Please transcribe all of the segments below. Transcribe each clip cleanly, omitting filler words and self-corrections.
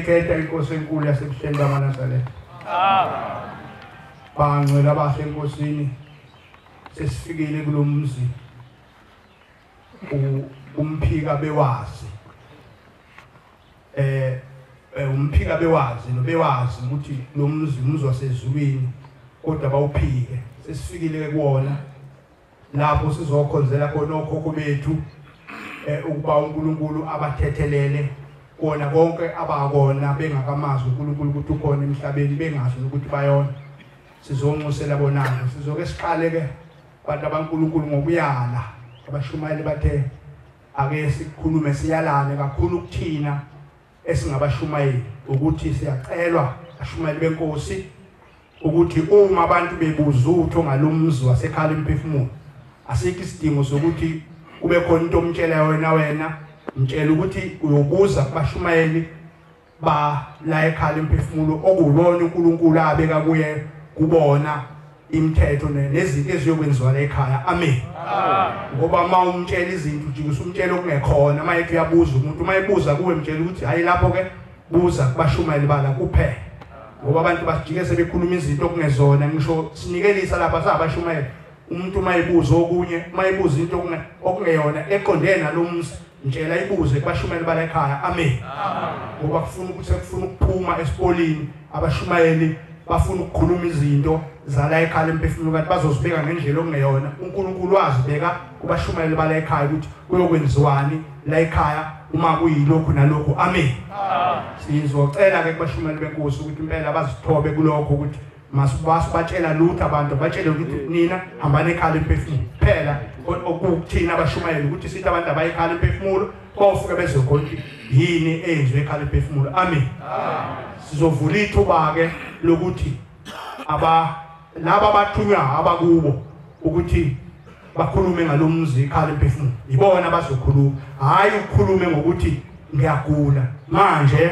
Siyayiqeda inkosi enkulu yasebuhleni bamaNazaretha. Amen. Bangcwele abahle enkosini, sesifikile kulomzi umphika bewazi. Umphika bewazi nobewazi ukuthi lo mzi umzi wasezulwini kodwa bawuphike. Sesifikile kuwona lapho sizokhonzela khona okhokho bethu ukuba uNkulunkulu abathethelele kona konke abakona bengakamazi uNkulunkulu ukuthi ukhona emhlabeni, bengazi ukuthi bayona. Sizonxusela bonana. Sizoke siqale ke bantu abankulunkulu ngokuyala. Abashumayeli bathe ake sikhulume siyalane kakhulu kuthina esingabashumayeli ukuthi siyacelwa ashumayeli benkosi ukuthi uma abantu bebuza utho ngalomzi wasekhala imphefumulo, asikho isidingo sokuthi kube khona into omtshela wena mtshela ukuthi uyobuza kubashumayeli ba la ekhala imphefumulo okuwona uNkulunkulu abeka kuye kubona imithetho nezinto eziyokwenziwa la ekhaya. Amen. Ngoba uma umtshela izinto ujike usumtshela okungekhona, uma ethi uyabuza umuntu, uma ebuza kuwe mtshela ukuthi hayi lapho ke buza kubashumayeli bala kuphela, ngoba abantu basijike sebekhuluma izinto okungezona. Ngisho sinikelisa lapha sabashumayeli, umuntu uma ebuza okunye, uma ebuza into okungeyona eqondene nalomzi, mtshela ibuze kubashumayeli bala ekhaya. Amen. Ngoba kufuna ukuthi sekufuna ukuphuma esipolini, abashumayeli bafuna ukukhuluma izinto zala ekhaya emphefumulo kanti bazozibeka ngendlela okungeyona. uNkulunkulu wazibeka kubashumayeli bala ekhaya ukuthi kuyokwenziwani la ekhaya uma kuyilokhu nalokhu. Amen. Sizocela ke kubashumayeli benkosi ukuthi impela bazithobe kulokho, ukuthi masibatshela lutho abantu, batshele ukuthi nina hambani ekhaya emphefumulo kuphela. Okuthina abashumayeli ukuthi sithi abantu abayekhala emphefumulo bawufike bezokhona yini eyenziwe ekhala emphefumulo. Amen. Sizovula ithuba ke lokuthi laba abathunywa abakubo ukuthi bakhulume ngalomzi ikhala emphefumulo, ibona abazokhuluma, hayi ukukhulume ngokuthi ngiyagula manje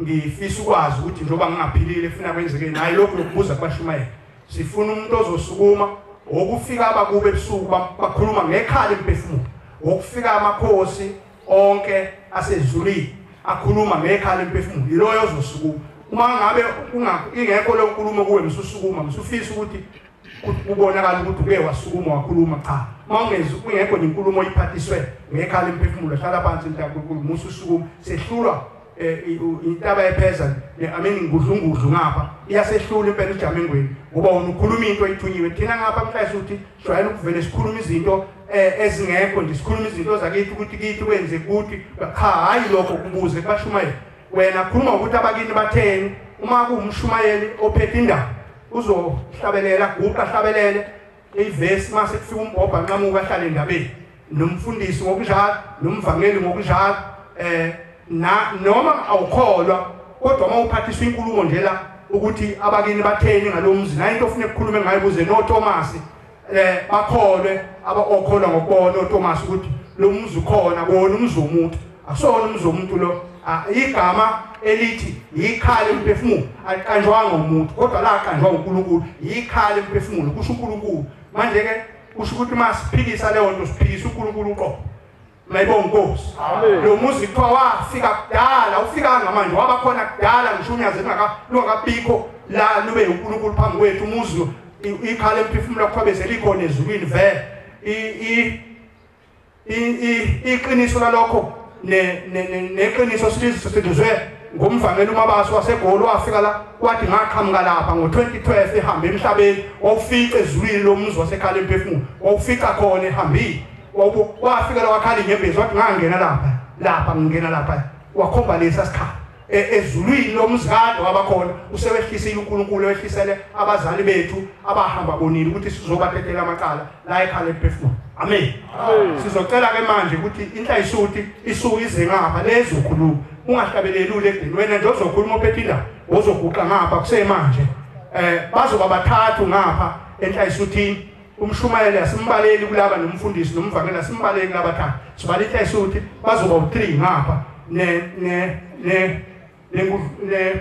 ngifisa ukwazi ukuthi njengoba ngingaphilile kufuna kwenzekeni. Hayi lokhu lokubuza kubashumayeli. Sifuna umuntu ozosukuma okufika abakube ebusuku bakhuluma ngekhala emphefumulo, okufika amakhosi onke asezulwini akhuluma ngekhala emphefumulo, yiloyo ozosukuma. Uma ngabe ingekho leyo nkulumo kuwe, msusukuma, msufisa ukuthi kubonakala ukuthi uke wasukuma wakhuluma. Cha, uma ungekho nenkulumo iphathiswe ngekhala emphefumulo, hlala phansi mntankulunkulu, mususukuma. Sehlulwa intaba epheza I mean ngudlungudlu ngapha iyasehlula impela ujamengweni, ngoba wona ukhuluma into oyithunyiwe. Thina ngapha mhlawumbe ukuthi jwayele ukuvele sikhuluma izinto ezingekho nje, sikhuluma izinto zakithi ukuthi kithi kwenze ukuthi cha, hayi lokho kubuze kubashumayeli. Wena khuluma ukuthi abakini batheni. Uma kuwumshumayeli ophethe indaba uzohlabelela, guqa hlabelele ivesi, mase kufika umbhobha nqamuka ahlale endabeni, nomfundisi ngokunjalo, nomvangeli ngokunjalo. Na noma awukholwa kodwa uma uphathiswa inkulumo nje la ukuthi abakini batheni ngalomzi, nayo into ofuna ukukhuluma ngayo kuze noThomas bakholwe, abakholwa ngokubona uThomas ukuthi lo mzi ukhona, kona umzi womuntu, akusona umzi womuntu lo. Igama elithi ikhala emphefumulo aliqanjwanga umuntu, kodwa laqanjwa uNkulunkulu. Ikhala emphefumulo kusho uNkulunkulu. Manje ke kusho ukuthi masiphikisa leyo nto siphikisa uNkulunkulu uqobo. Mayibonga inkosi. Lo muzi kuthiwa wafika kudala, ufikanga manje, waba khona kudala, ngisho unyazi lungakabikho la lube uNkulunkulu phambi kwethu. Umuzi ikhala emphefumulo kuthiwa bese likhona ezulwini vele. Iqiniso lalokho neqiniso silizwe ngomvangeli uMabaso waseGoli, wafika la wathi ngaqhamuka lapha ngo-2012 ehamba emhlabeni, wawufica ezulwini lo muzi wasekhala emphefumulo, wawufica khona ehambile, wafika la wakhala inyembezi wathi ngangena lapha lapha ngingena lapha, wakhomba lesa sikhala ezulwini lo muzi kade wabakhona. Usewehlisile uNkulunkulu, wehlisele abazali bethu abahamba bonile ukuthi sizobathethela amacala la ekhala emphefumulo. Amen. Sizocela ke manje ukuthi inhlayisuthi isuke ize ngapha lezokhuluma, ungahlabeleli ulegeni wena nje ozokhuluma ophethe indaba ozoguqa ngapha kusemanje. Bazoba bathathu ngapha enhlayisuthini, umshumayeli asimbaleli kulaba, nomfundisi nomvangeli asimbaleli kulaba thathu, sibala inhlayisuthi bazoba u3 ngapha ne ne ne ne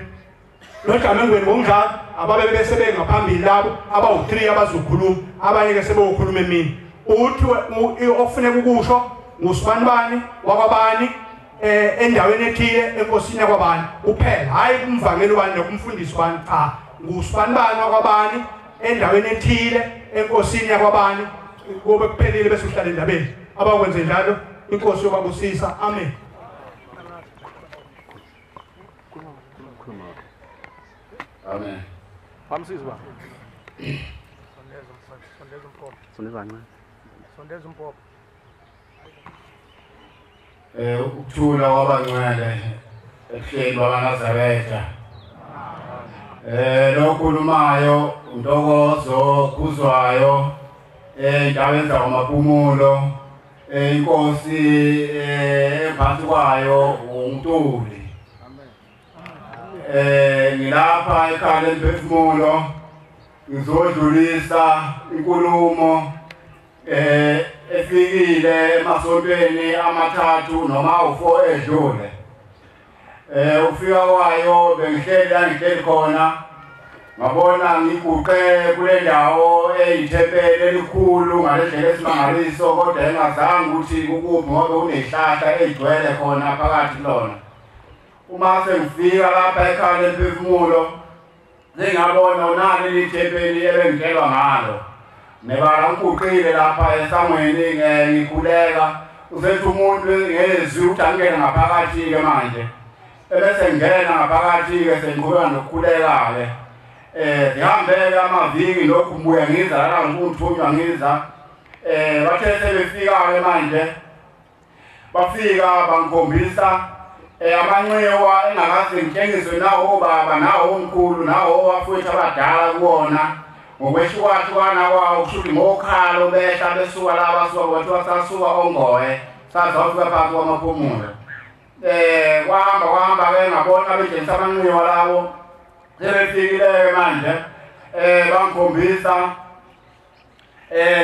noJamengweni ngokunjalo ababe bese bengaphambili labo abawu3 abazokhuluma, abanye ke sebeyokhuluma emini. Uthi ofuneka ukusho ngusibanibani wakwabani endaweni ethile enkosini yakwabani kuphela, hayi kumvangeli wani nokumfundisi wani, cha, ngusibanibani wakwabani endaweni ethile enkosini yakwabani, kube kuphelile bese uhlala endabeni. Abakwenze njalo inkosi yobabusisa. Amen. Amen. Phamsizwa baba. Sondeza umpompo. Sondeza kancane. Sondeza umpompo. Ukuthula kwabangcwele ehleli bakaNazaretha. Lokhulumayo uNtokozo Khuzwayo endaweni zakwaMaphumulo, inkosi emphansi kwayo uNtuli. Ngilapha ekhaya lemphefumulo ngizodlulisa inkulumo efikile emasontweni amathathu noma u4 edlule. Ufika kwayo bengihleli la ngihleli khona, ngabona ngiguqe kule ndawo eyithempeli elikhulu ngalendlela esimangaliso, kodwa engazange ukuthi kukuphi ngoba kunezihlahla ezigcwele khona phakathi kulona. Uma sengifika lapha ekhaya lemphefumulo sengabona unalo leli ebengitshelwa ngalo. Nebala ngiguqile lapha esangweni ngikhuleka, usethi umuntu ngezwi ukuthi angene ngaphakathi-ke manje. Ebese ngena ngaphakathi-ke sengiqhubeka nokukhuleka-ke. Ngihambeke amaviki lokhu ngibuya ngiza lana ngikuthunywa ngiza. Bathe sebefika-ke manje, bafika bangikhombisa amanxiwa engakaze ngitshengiswe nawo obaba nawo omkhulu nawo abafowethu abadala kuwona ngokwehlukahlukana kwawo, kusho ukuthi ngokhalo behla besuka la basuka kwathiwa sasuka ongoye saze wafika phansi kwaMaphumulo. Kwahamba kwahamba-ke ngabona betshengisa amanxiwa lawo. Sebefikile-ke manje bangikhombisa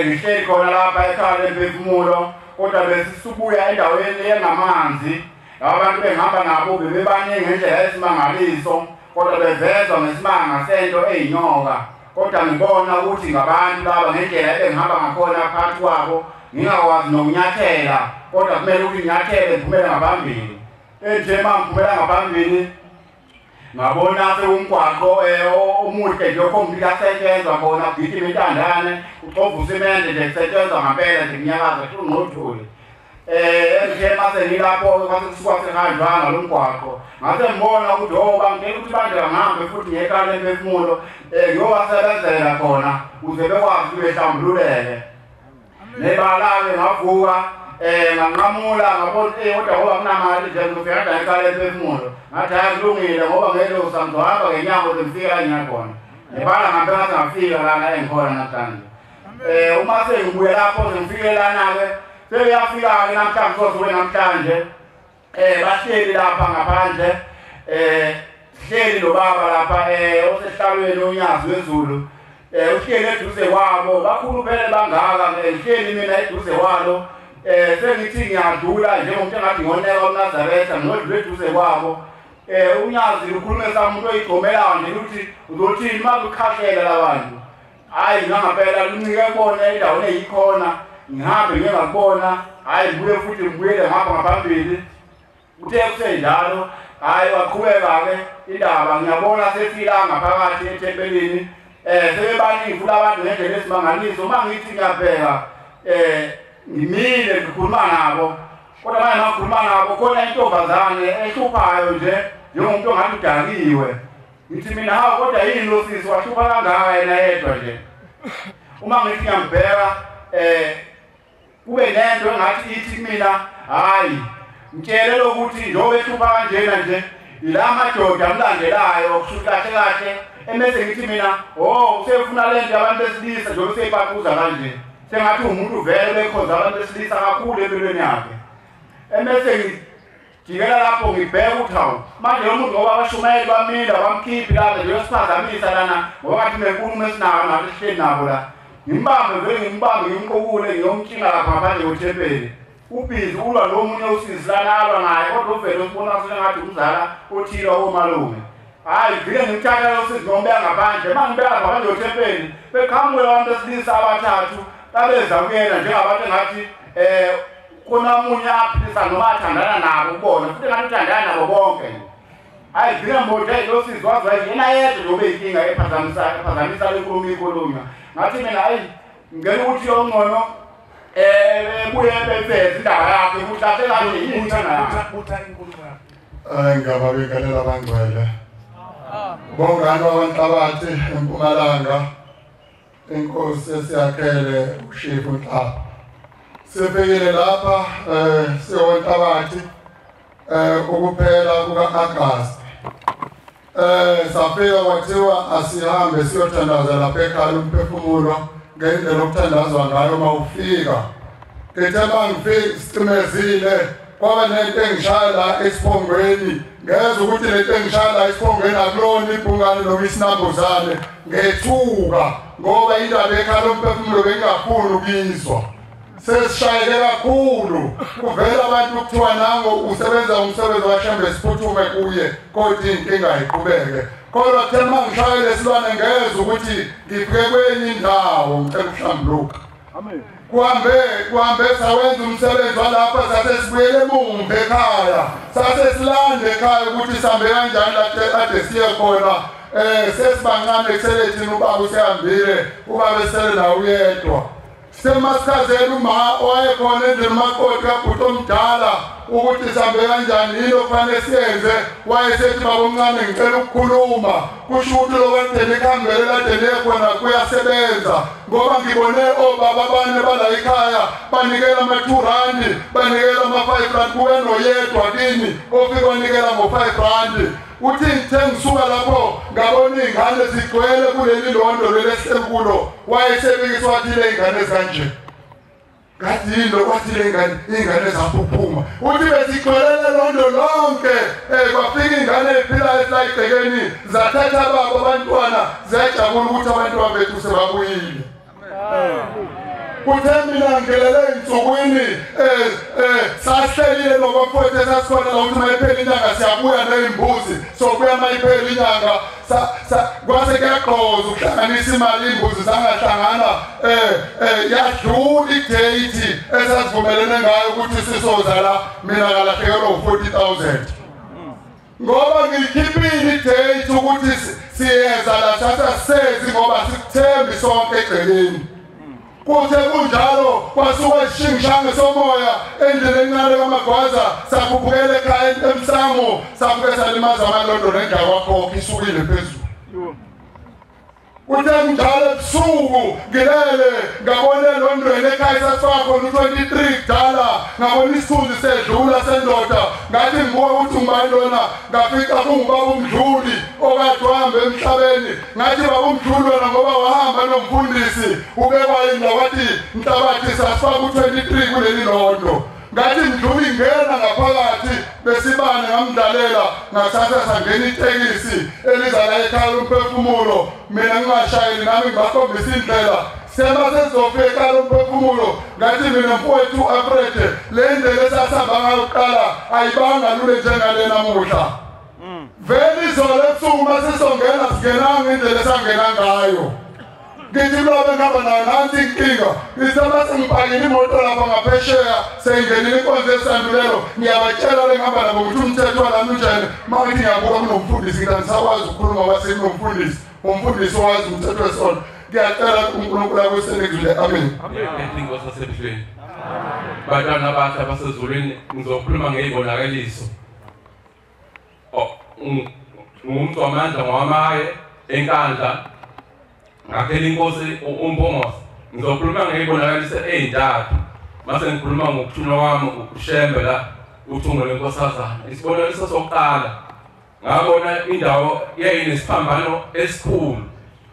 ngihleli khona lapha ekhaya lemphefumulo, kodwa besisubuya endaweni engamanzi. Laba bantu bengihamba nabo bebebaningi ngendlela esimangaliso, kodwa bevezwa ngesimanga sento eyinyoka. Kodwa ngibona ukuthi ngabantu laba ngendlela ebengihamba ngakhona phakathi kwabo ngingakwazi nokunyathela, kodwa kumele ukuthi nginyathele ngiphumele ngaphambili. Enje uma ngiphumela ngaphambili ngabona sewumgwaqo omuhle nje okhombisa kuyasetshenzwa khona, kugijima intandane, kuxova usimende nje kusetshenzwa ngampela nje kunyakaza kunothuli. Nje mase ngilapho kwase kusuka sehanjwa ngalo mgwaqo, ngase ngibona ukuthi oh bangitshela ukuthi manje ngihambe futhi ngiyekhaya lemphefumulo ngiyobasebenzela khona ukuze bekwazi ukuthi behlambululeke. Nebala-ke ngavuka nganqamula ngabona kodwa ngoba kunamali nje ngizofika kanjani ekhaya lemphefumulo. Ngathi hayi kulungile ngoba ngeke usangizohamba ngenyawo ukuze ngifike la ngiyakhona. Nebala ngampela ngaze ngafika lana engikhona namhlanje. Uma sengibuye lapho sengifike lana-ke sebeyafika-ke namhlanje sosuke namhlanje bahleli lapha ngaphandle, sihleli nobaba lapha osehlalweni uNyazi wezulu, uhleli eduze kwabo, bakhulu phela bangaka, ngihleli mina eduze kwalo. Sengithi ngiyadlula njengomuntu engathi ngoneka umNazaretha ngodlula eduze kwabo. uNyazi lukhulume samuntu oyigomelayo nje ukuthi uzothini uma ukhahlela labantu. Hhayi ngangampela luncike kubona endaweni eyikhona, ngihambe ngiye ngakubona, hhayi ngibuye futhi ngibuyele ngihamba ngaphambili. Kuthe kusenjalo, hhayi waqhubeka-ke indaba, ngiyabona sefika ngaphakathi ethempelini. Sebebaningi futhi abantu ngendlela esimangaliso. Uma ngithi ngiyabheka ngimile ngikhuluma nabo, kodwa manje mangikhuluma nabo khona intombazane ehluphayo nje njengomuntu ongathi udakiwe. Ngithi mina hawu kodwa yini lo sisi wahlupha kangaka yena yedwa nje. Uma ngithi ngiyambheka kube nento engathi ithi kumina hhayi ngitshele lokuthi njengoba ehlupha kanjena nje ila madoda amlandelayo kusho ukuthi kahle kahle. Emese ngithi mina oh usefuna le nto abantu besilisa njengoba useyibhaquza kanje, sengathi umuntu vele bekhonza abantu besilisa kakhulu empilweni yakhe. Emese ngijikela lapho ngibheka ukuthi hawu manje lo muntu ngoba abashumayeli bamile bamkhiphi lapha nje uyosiphazamisa lana ngoba ngathi nenkulumo esinayo nathi sihleli nabo la. Ngimbambe vele ngimbambe ngimqukule ngiyomtshinga lapha ngaphandle kwethempeli. Ubhizi ulwa lo munye usizi lana alwa naye kodwa uvele usibona sengathi umzala othile omalume. Hayi ngike ngimthatha lo sizi ngombeka ngaphandle. Uma ngibeka ngaphandle kwethempeli beqhamuke abantu besilisa abathathu babeza kuyena njengabantu engathi Khona omunye aphilisa noma athandana nabo kubona futhi ngathi uthandana nabo bonke. Hayi gcina mboje lo sisi wazi yena yedwa nje inkinga ephazamisa lenkulumo ikhulunywa. Ngathi mina hayi ngicela ukuthi ongcono ebuye beveze indaba yakhe ukuthi ahle kahle yini utha inkulumo yakhe. Ngiyababingelela abangcwele. Bongani wabanhlabathi eMpumalanga, inkosi esiyakhele uShifu Nhlapho. Sifikile lapha siwonhlabathi ukuphela kuka-Agasti. Safika kwathiwa asihambe siyothandaza lapha ekhaya umphefumulo ngendlela okuthandazwa ngayo mawufika. Ngithe mangifika sicimezile kwaba nento engishaya la esiphongweni, ngezwa ukuthi lento engishaya la esiphongweni akulona ibhungane noma isinambuzane. Ngethuka ngoba indaba ekhaya umphefumulo bengingafuni ukuyizwa. Sesishayeke kakhulu kuvela abantu kuthiwa nango usebenza umsebenzi waShembe siphuthume kuye kodwa inkinga iqhubeke. Kodwa kuthe uma ngishaye lesilwane ngezwa ukuthi ngifike kwenye indawo ngicela ukuhlambuluka. Kuhambe sawenza umsebenzi walapha, sase sibuyele emumva ekhaya, sase silande ekhaya ukuthi sihambe kanjani kade siye khona. Sesibancane kusele thina, ubaba usehambile, ubaba esele naye uyedwa. Semasichazela uma owayekhona endlini umakoti kabhuti omdala ukuthi sihambe kanjani, yini okufanele siyenze. Wayesethi baba omncane ngicela ukukhuluma, kusho ukuthi lo kade nikhambele kade niye khona kuyasebenza, ngoba ngibone obaba abane bala ekhaya banikela ama-2 rand, banikela ama-5 rand, kube noyedwa kini ofike wanikela ngo-5 rand. Uthi ngithe ngisuka lapho ngabona iy'ngane zigcwele kuleli londo leli esihleli kulo. Wayesebikisa wathi le y'ngane ezikanje, ngathi yini lo, wathi le iy'ngane zaphuphuma. Uthi bezigcwelele londo lonke, kwafika iy'ngane ey'philayo esila egcekeni, zathatha babo abantwana, ziyajabula ukuthi abantwana bethu sebabuyile. Kuthe mina ngigelele ey'nsukwini sahlelile nobafowethu esasikhona la ukuthi mayiphela inyanga siyabuya ney'mbuzi, sobuya mayiphela inyanga. Kwase kuyagqoza ukuhlanganisa imali, iy'mbuzi zangahlangana. Yadlula ideyithi esasivumelene ngayo ukuthi sisoza la, mina ngalahlekelwa u-40,000. Ngoba ngiyikhiphile ideyithi ukuthi siyeza la, sasasezi ngoba sikuthembi sonke egcekeni. Kuthe kunjalo kwasuka isishingishange somoya endleleni encane kaMagwaza, sakhuphukela ekhaya emsamo, safike salimaza amalondo nenja kwakhokha isukile phezulu. Kuthe kunjalo ebusuku ngilele ngabona elondweni ekhaya sasifaka khona u-23 kudala, ngabona isithunzi sedlula sendoda, ngathi ngibuka ukuthi ngubani lona, ngafika kungubaba uMdluli okade wahamba emhlabeni. Ngathi baba uMdluli wena ngoba wahamba nomfundisi ubekwa yini la, wathi Nhlabathi sasifaka u-23 kuleli londo. Ngathi Mdluli ngena ngaphakathi besibane, ngamdlalela, ngathatha sangena itekisi eliza la ekhaya umphefumulo, mina ngingashayeli nami ngibakhombisa indlela. Sema sesizofika ekhaya umphefumulo, ngathi mina mfowethu Alfred, le ndlela esasihamba ngayo kuqala ayibanga lula njengale namuhla. Vele izolo ebusuku uma sisongena singenanga indlela esangena ngayo. Ngithi kulobe ngihamba nayo nansi inkinga, ngithe mase ngipakile imoto lapha ngaphesheya seyingenile inkonzo yesandulelo, ngiyabatshela le ngihamba nabo ukuthi umthetho walami unjani. Uma ngithi ngiyabuka kunomfundisi, ngithi angisakwazi ukukhuluma ngoba sekunomfundisi, umfundisi owazi umthetho wesonto. Ngiyacela uNkulunkulu akusenekuzule. Amen. Inkosi yasebuhleni, bantwana abahle abasezulwini, ngizokhuluma ngey'bonakaliso. Ngumcwamandla ngowamaye eNkandla, ngakhela inkosi uMpongose. Ngizokhuluma ngey'bonakaliso ey'ntathu, mase ngikhuluma ngokuthunywa kwami uShembe la uthungo lenkosazana. Isibonakaliso sokuqala, ngabona indawo yayinesiphambano esikhulu,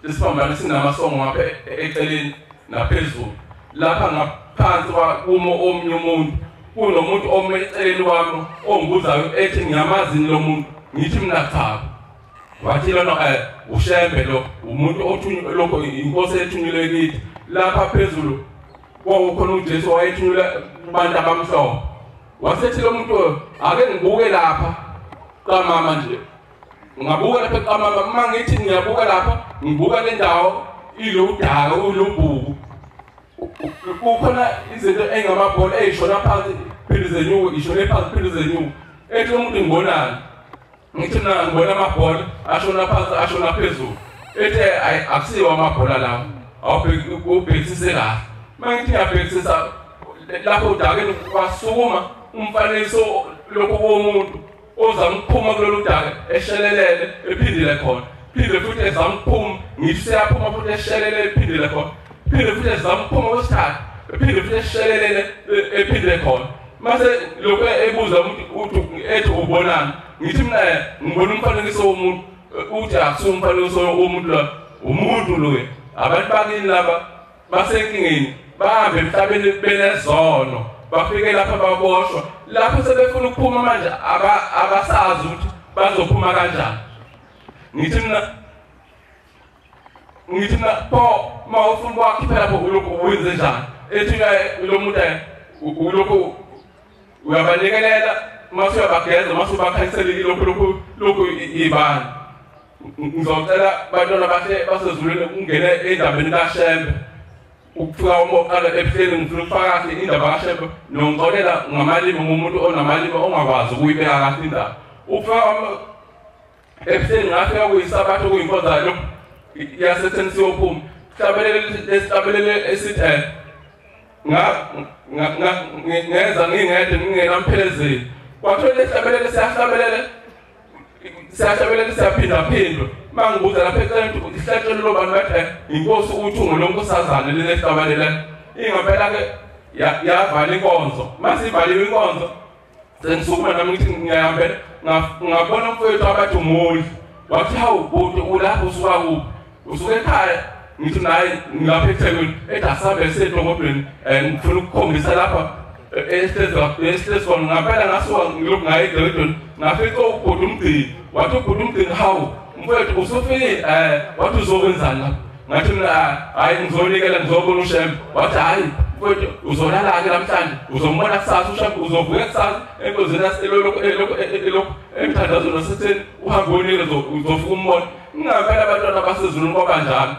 isiphambano sinamasongo ngapha eceleni naphezulu. Lapha ngaphansi kumo omunye umuntu, kunomuntu ome eceleni kwami ongibuzayo ethi ngiyamazini lo muntu, ngithi mina cha. Wathi lona uShembe lo umuntu othunywe lokho inkosi ethunyelwe kithi. Lapha phezulu kwakukhona uJesu wayethunyelwe kubantu abamhlophe. Wasethi lo muntu ake ngibuke lapha kamama nje, ngabuka lapha kamama, uma ngithi ngiyabuka lapha ngibuka le ndawo iludaka ulubhuku. Kukhona izinto engamabhola eyishona phansi phinde zenyuke ishone phansi phinde zenyuke. Ethi umuntu ngibonani? Ngithi mina ngibona amabhola ashona phansi ashona phezulu. Ethi akusiwo amabhola lawo. Awubheki ubhekisise kahle. Mangithi ngiyabhekisisa lapho udakeni kwasukuma umfanekiso lokho womuntu ozama ukuphuma kulolu daka eshelelele ephindile khona. Phinde futhi ezama ukuphuma ngithi seyaphuma futhi eshelelele ephindile khona. Phinde futhi ezama ukuphuma kwesithathu ephinde futhi eshelelele ephindile khona. Mase lokho ebuza umuntu uthi ethi ubonani? Ngithi mina ngibona umfanekiso womuntu. Uthi akusiwo umfanekiso womuntu lo, umuntu lo. Abantu bakini laba basenkingeni bahambe emhlabeni benezono bafike lapha baboshwa lapho sebefuna ukuphuma manje abasazi ukuthi bazophuma kanjani. Ngithi mina pho mawufuna ukwakhipha lapho ulokhu wenze njani? Ethi lo muntu ulokhu uyabalekelela mase uyabageza mase ubakhanyisela lokhu ibani. Ngizocela bantwana bahle basezulwini ungene endabeni kaShembe. Ukufika uma uqala ebuhleni ngifuna ukufaka kahle indaba kaShembe nongixolela ngamalimi ngumuntu onamalimi ongakwazi ukuyibeka kahle indaba. Ukufika ebuhleni ngafika kuyisabatha kuyinkonzo lokhu yasetheni siyophuma. Sihlabelele lesihlabelele esithi ngeza ngingedwa ngingenamphelezeli. Kwathiwa lesihlabelele siyahlabelele siyaphindaphindwa. Mangibuza lapha eceleni ukuthi ihlatshelo lobani bathi inkosi uthungo lonkosazana lesihlabelele. Ingempela ke yavala inkonzo. Mase ivaliwe inkonzo sengisukuma nami ngithi ngiyahambela ngabona umfowethu abathi umondli. Wathi hawu bhuti ulapho usuka kuphi? Usuka ekhaya. Ngithi naye ngilapha eThekwini. Ethi asambe siye edolobheni ngifuna ukukhombisa lapha esihlezi khona. Ngampela ngasuka ngilokhu ngaye edolobheni ngafica ubhuti umgcini. Wathi ubhuti umgcini hawu mfowethu usufikile wathi uzokwenzani lapha? Ngathi mina hayi ngizonikela ngizobona uShembe. Wathi hayi mfowethu uzolala-ke namhlanje uzombona kusasa uShembe uzovuka kusasa enkonzweni emthandazweni nasetheni uhambe uyonikela uzofika umbone. Ngampela abantwana basezulwini kwabanjalo.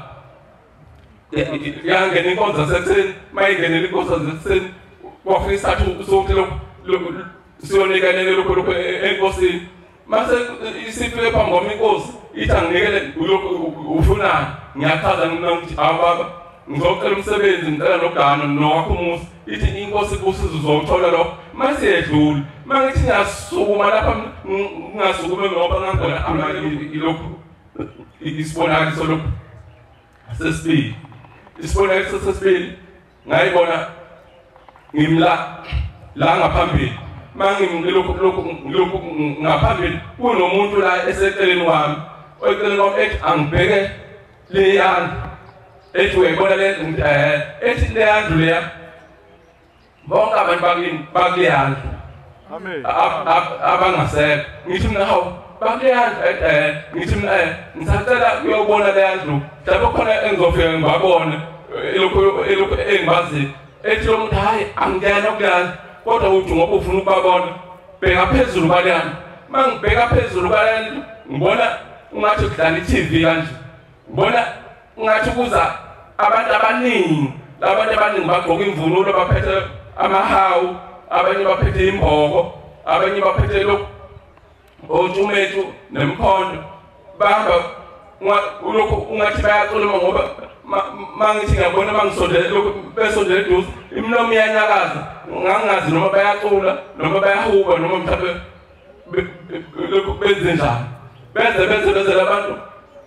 Yangena inkonzo yasekuseni, mayingenile inkonzo yasekuseni kwafika isithathu sokuthi lokhu siyonikelele lokhu enkosini. Mase isifike phambi kwami inkosi ithi anginikele lokhu ufunani? Ngiyachaza mina ngithi awu baba ngizocela umsebenzi ngicela nogano nowakho umuzi. Ithi inkosi kusiza uzowuthola lokho. Mase yedlula mangithi ngiyasukuma lapha ngingasukumi ngoba ngangibona ilokhu isibonakaliso lokhu sesibili. Isibonakaliso sesibili ngayibona ngimla la ngaphambili. Mangimlokhu ngaphambili kunomuntu la eseceleni kwami oceleni kwami ethi angibheke leyandlu. Ethi uyayibona le ethi leyandlu leya bonke abantu bakini bakuleyandlu. Amen. Abangasekho. Ngithi mina hawu bakuleyandlu ngithi mina ngisacela uyobona leyandlu mhlawumbe khona engizofika ngibabone elokhu engibaziyo. Ethi lo muntu hayi angiyena kuleyandlu kodwa uthi ngoba ufuna ukubabona bheka phezulu kwaleyandlu. Mangibheka phezulu kwaleyandlu ngibona ungathi kudlala i-TV kanje. Ngibona ungathi kuza abantu abaningi. Labantu abaningi bagqoka imvunulo baphethe amahawu, abanye baphethe imboko, abanye baphethe lokhu otshumethu nemkhondo. Bahamba lokhu ungathi bayaxoloma ngoba mangithi ngiyabona mangisondele lokhu besondele eduze imilomo iyanyakaza. Ngangazi noma bayacula noma bayahuba noma mhlawumbe lokhu benze njani. Beze labantu.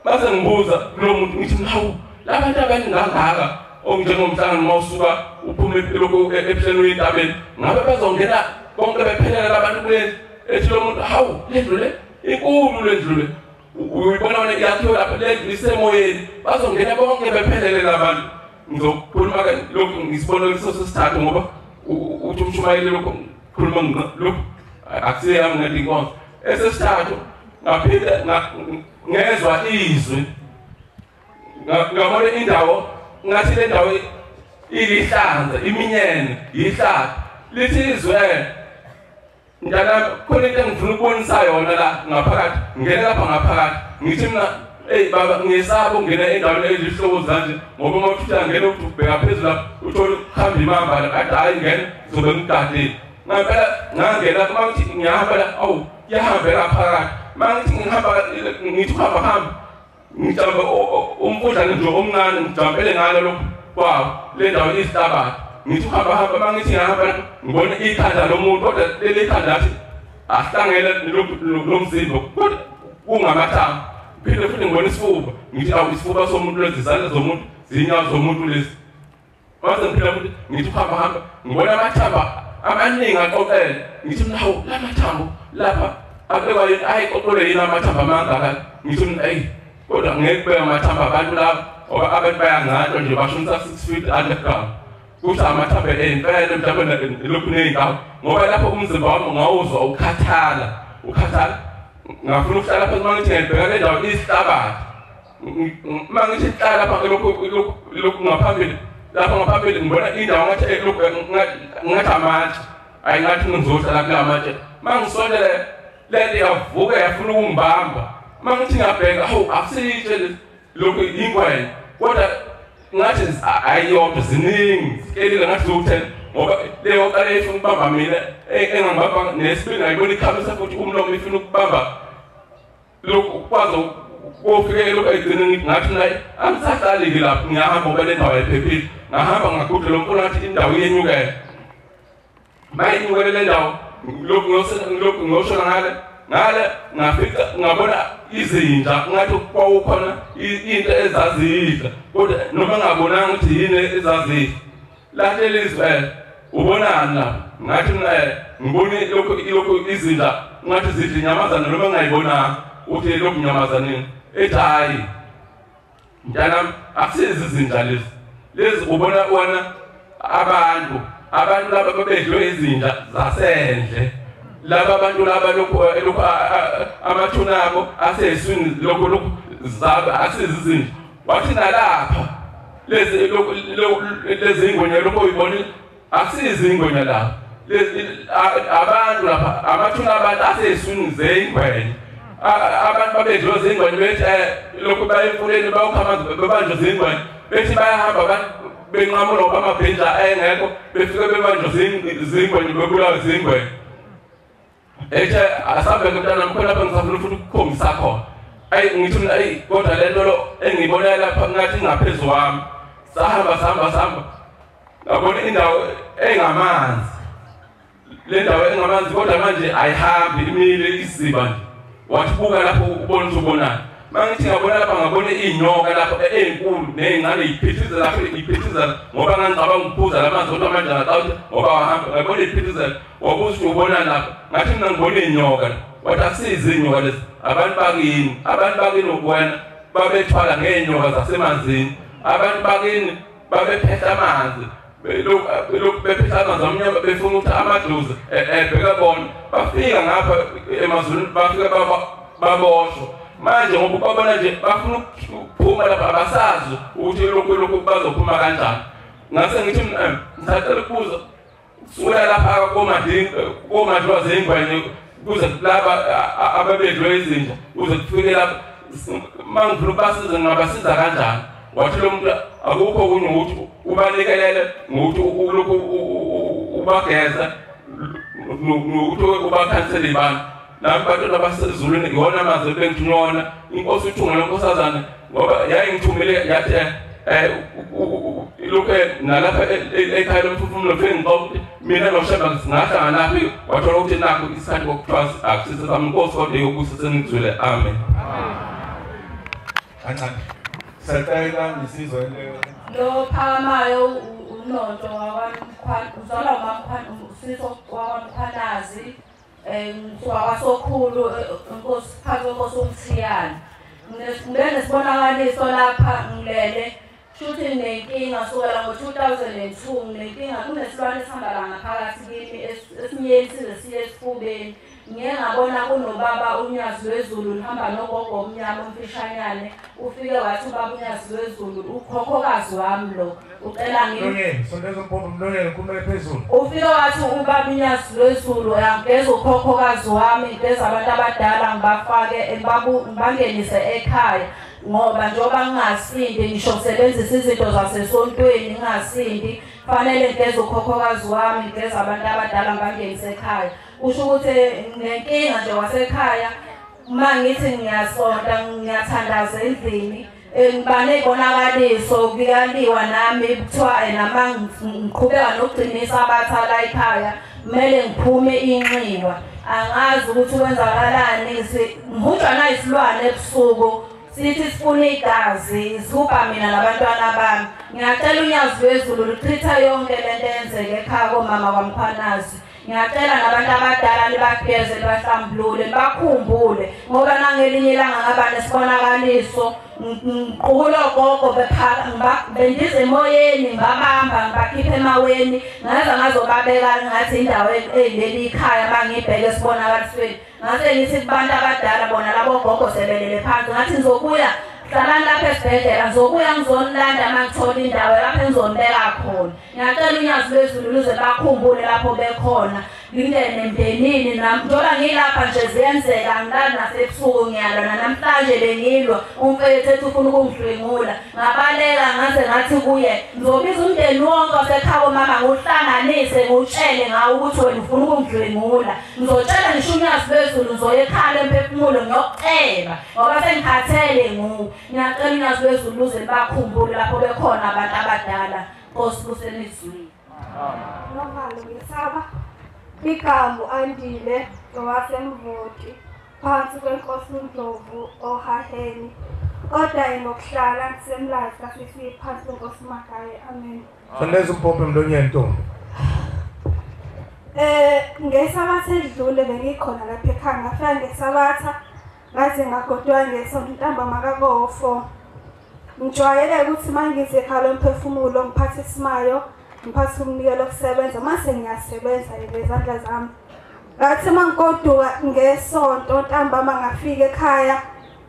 Mase ngibuza kulo muntu ngithi hawu labantu abaningi kangaka onjengomhlangano mawusuka uphume lokhu ebuhleni uyentabeni ngabe bazongena bonke bephelele labantu kuleli. Ethi lo muntu hawu lendlu le inkulu lendlu le uyibona wena iyakhiwe lapha lendlu isemoyeni bazongena bonke bephelele labantu. Ngizokhuluma ke lokhu ngisibonakaliso sesithathu ngoba uthi umshumayeli lokhu khuluma lokhu akusiyami ngedwa inkonzo. Esesithathu ngaphinde ngezwa izwi ngabona indawo ngathi le ndawo ilihlanza iminyene yihlathi. Lithi izwe mntanami khona into engifuna ukubonisa yona la ngaphakathi, ngene lapha ngaphakathi. Ngithi mina Hey baba ngisaba ukungena endaweni ezihlobo zanje ngoba uma uthi uyangena uthi ubheka phezulu lapha uthole ukuhamba imamba kade hayi ngena zobe ngigadile. Ngempela ngangena uma ngithi ngiyahamba la awu kuyahambeka phakathi. Uma ngithi ngihamba ngithi uhamba hamba ngijamba umfudlana nje omncane ngijampele ngalo lokhu kwawo le ndawo isihlabathi. Ngithi uhamba hamba uma ngithi ngihamba ngibona ikhanda lomuntu kodwa leli khanda lathi ahlangene lomzimba kodwa kungamathambo. Phinde futhi ngibona isifuba ngithi awu isifuba somuntu lezi izandla zomuntu zinyawo zomuntu lezi. Mase ngiphila futhi ngithi uhamba hamba ngibona amathambo amaningi aqoqele ngithi mina hawu la mathambo lapha abekwa yini ayiqoqole yini amathambo amangaka ngithi mina eyi kodwa ngeke kubeka amathambo abantu laba ngoba abantu bayangcatshwa nje bashonisa 6 feet underground. Kusho amathambo empela mhlawumbe lokhu ney'nkawu ngoba lapho umzimba wami ngawuzwa ukhathala ukhathala ngafuna ukuhlala phansi. Uma ngithi ngiyabheka le ndawo isihlabathi uma ngithi hlala lapha lokhu ngaphambili lapha ngaphambili ngibona indawo ngathi ngathi amatshe ayi ngathi ngizohlala kula matshe. Uma ngisondele lento yavuka yafuna ukungibamba. Uma ngithi ngiyabheka hawu akusitshe lokhu ingwenya kodwa ngathi ayiyodwa ziningi zikelile ngathi ziwu-10 ngoba leyo qala ifuna ukubamba mina engangibamba nesibili ngayibona ikhamisa futhi umlomo ifuna ukubamba lokhu kwaze kofike lokhu egcineni ngathi mina angisahlali-ke lapho ngiyahamba ngoba le ndawo ayiphephile. Ngahamba ngagudla lo mfula ngathi indawo iyenyukela. Uma inyukele le ndawo lokhu ngiyoshona ngale ngale ngafika ngabona izinja ngathi kwawukhona into ezazidla kodwa noma ngabonanga ukuthi yini ezazidla. Lahle lizwe ubonani lapha ngathi mina ngibone lokhu izinja ngathi zidla inyamazana noma ngayibonanga uthi lokhu nyamazaneni ethi hayi mntanami akusizi izinja lezi lezi ubona wona abantu laba babedliwe izinja zasendle laba abantu laba lokhu amathuna abo aseswini lokhu zaba akusizi izinja. Wathi nalapha lezi lezi ingwenya lokho uyibonile akusizi ingwenya lapha lezi abantu lapha amathuna abantu aseswini zeyingwenya abantu babedliwe zingwenya bethi lokhu baye emfuleni bayokha amanzi bebanjwe zingwenya bethi bayahamba abantu benqamula ngoba amabhinja engekho befike bebanjwe zingwenya bebulawe zingwenya. Ethe asabe mntana mkhona lapha ngisafuna futhi ukukhombisa khona. Ayi ngithi mina ayi kodwa le nto lo engiyibona lapha ngathi ingaphezu kwami. Sahamba sahamba sahamba ngabona indawo engamanzi le ndawo engamanzi kodwa manje ayihambi imile isiba nje. Wathi buka lapho ubona ukuthi ubonani. Uma ngithi ngabona lapha ngabona iy'nyoka lapho ey'nkulu ney'ncane yiphithizela lapho iphithizela ngoba ngangicabanga ukuphuza la manzi kodwa manje ngacabanga ngoba wahamba ngabona iphithizela. Wabuza ukuthi ubonani lapha ngathi mina ngibona iy'nyoka la. Wathi akusizi iy'nyoka lezi abantu bakini wena babethwala ngey'nyoka zasemanzini abantu bakini babephehla amanzi lokhu bephehla amanzi amnyama befuna ukuthi amadlozi ebheka bona bafika ngapha emazulwini bafika baboshwa. Manje ngoba babona nje bafuna ukuphuma lapha abasazi ukuthi lokhu bazophuma kanjani. Ngase ngithi ngisacela ukubuza kusukela lapha komadliwa zeyingwenya kuze laba ababedliwe izinja kuze kufike lapha uma ngifuna ukubasiza ngingabasiza kanjani? Wathi lo muntu akukho okunye ukuthi ubalekelele ngokuthi lokhu ubageza nokuthi ubakhansele ibani. Nami bantwana basezulwini ngiyona amazwi bengithunywa inkosi uthunga lenkosazane ngoba yayingithumile yathi lokhu nalapha ekhaya lomphefumulo ngifike ngixoxe ukuthi mina noShembe singahlanganaphi. Wathola ukuthi nakho isikhathi kokuthiwa akusise sami inkosi kodwa yokusa senizwile. Amen. Kancane siyacela nisizwe lo phakamayo unonto wakwaMkhwana uzalwa uMamkhwana uSiso wakwaMkhwanazi wasokhulu inkosi phakathi kwenkosi uMthiyane. Ngibe nesibonakaliso lapha ngilele shuthi nginenkinga sukela ngo-2002 nginenkinga kunesilwane esihamba la ngaphakathi kimi esinyeni size siye esifubeni. Ngiye ngabona kunobaba uNyazi lwezulu lihamba nogogo omnyama omfishanyane ufike wathi ubaba uNyazi lwezulu ukhokhokazi wami lo ucela ufike wathi ubaba uNyazi lwezulu angigeza ukhokhokazi wami ngigeza abantu abadala ngibafake ngibangenise ekhaya. Ngoba njengoba ngingasindi ngisho ngisebenzisa izinto zasesontweni ngingasindi, fanele ngigeze ukhokhokazi wami, ngigeze abantu abadala ngibangenise ekhaya. Kusho ukuthi nginenkinga nje wasekhaya, uma ngithi ngiyasonta ngiyathandaza endlini, ngiba ney'bonakaliso kuyaliwa nami, kuthiwa nama ngiqhubeka nokugcinisa abathala ekhaya, kumele ngiphume inxiwa. Angazi ukuthi kwenzakalani, ngihujwa nayisilwane ebusuku, sithi sifuna igazi, zihubha mina nabantwana bami. Ngiyacela uNyazi lwezulu luchitha yonke lento eyenzeke ekhaya komama kwaMkhwanazi. Ngiyacela nabantu abadala nibageze, nibahlambulule, nibakhumbule, ngoba nangelinye ilanga ngaba nesibonakaliso, ngiqukula ogogo bendiza emoyeni, ngibabamba ngibakhipha emaweni, ngaze ngazobabeka ngathi indawo eyileli ikhaya uma ngibheke esibonakalisweni. Ngase ngithi kubantu abadala bona labo gogo sebelele phansi, ngathi ngizobuya, hlalani lapha esibhedlela, ngizobuya ngizonilanda uma ngithola indawo lapho engizonibeka khona. Ngiyacela uNyazi lwezulu luze bakhumbule lapho bekhona, ngingene emndenini nami. Njengoba ngilapha nje ziyenzeka, ngilala nasebusuku ngiyalwa, namhlanje bengilwa, umfethu ethi ufuna ukungidlwengula. Ngabaleka ngaze ngathi kuye, ngizobiza umndeni wonke wasekhaya komama ngiwuhlanganise, ngiwutshele ngawo ukuthi wena ufuna ukungidlwengula. Ngizotshela ngisho uNyazi lwezulu, ngizoya ekhaya lemphefumulo ngiyokuceba ngoba sengikhathele nguwe. Ngiyacela uNyazi lwezulu luze libakhumbule lapho bekhona abantu abadala. Nkosi kusenizwini. Novalo ngesaba igama Andile owaseMvoti phansi kwenkosi uNdlovu oHaheni, kodwa ngokuhlala ngisemlazi kaSisi phansi kwenkosi Magaye. Amen. Sondeza umpompo emlonyeni ntombi. Ngesabatha edlule bengikhona lapha ekhaya, ngafika ngesabatha ngaze ngagodwa ngesonto ntambama kako-4. Ngijwayele ukuthi uma ngize ekhaya lomphefumulo ngiphathe isimayo, ngiphathe umnikelo wokusebenza, mase ngiyasebenza ngezandla zami. Ngathi uma ngigoduka ngesonto ntambama ngafika ekhaya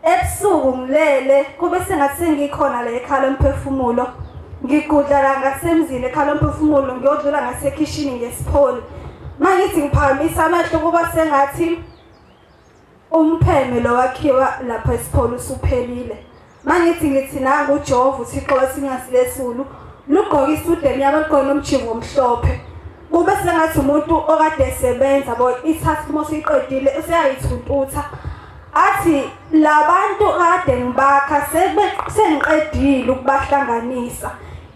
ebusuku ngilele, kube sengathi sengikhona la ekhaya lomphefumulo. Ngigudla la ngasemzini ekhaya lomphefumulo, ngiyodlula ngasekhishini ngesipholi. Uma ngithi ngiphakamisa amehlo kuba sengathi umpheme lo wakhiwa lapha esipholi usuphelile. Mangithi ngithi nangu uJehova uThixo wesinyazi lesulu lugqoka isudu emnyama, lugqoke nomjingo omhlophe. Kube sengathi umuntu okade esebenza bo ithathi uma usuyiqedile useyayithuntutha, athi labantu kade ngibakha sengiqedile ukubahlanganisa,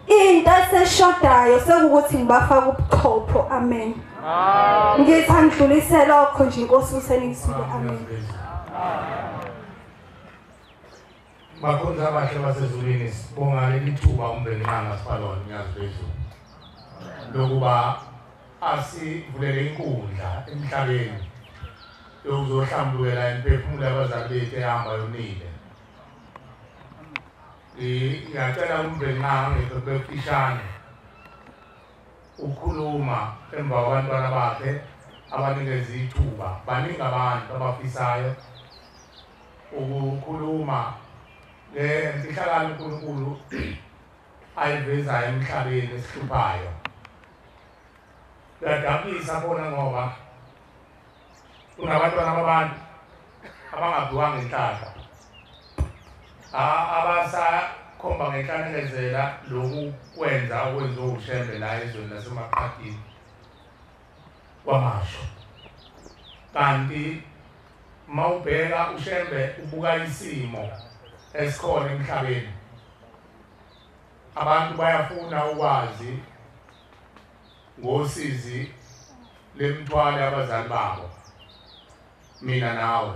into eseshodayo sekukuthi ngibafake ubuchopho. Amen. Ngithi angidlulise lokho nje inkosi usenizwile. Amen. Bakhonzi abahle basezulwini, sibonga leli thuba uMvelinqangi asipha lona uNyazi lwezulu lokuba asivulele inkundla emhlabeni yokuzohlambulukela imiphefumulo yabazali bethu ehamba yonile. Ngiyacela uMvelinqangi ngekho befishane ukukhuluma emva kwabantwana bakhe abanikeza ithuba. Baningi abantu abafisayo ukukhuluma ngemfihlakalo uNkulunkulu ayivezayo emhlabeni esihluphayo. Kuyadabukisa bona ngoba kunabantwana babantu abangabhiwanga inhlahla, abasakhomba ngenhlanekezela lokhu kwenza okwenziwe uShembe la ezweni laseMaqadini kwaMashu. Kanti mawubheka uShembe ubuka isimo esikhona emhlabeni, abantu bayafuna ukwazi ngosizi lemthwalo abazali babo, mina nawe,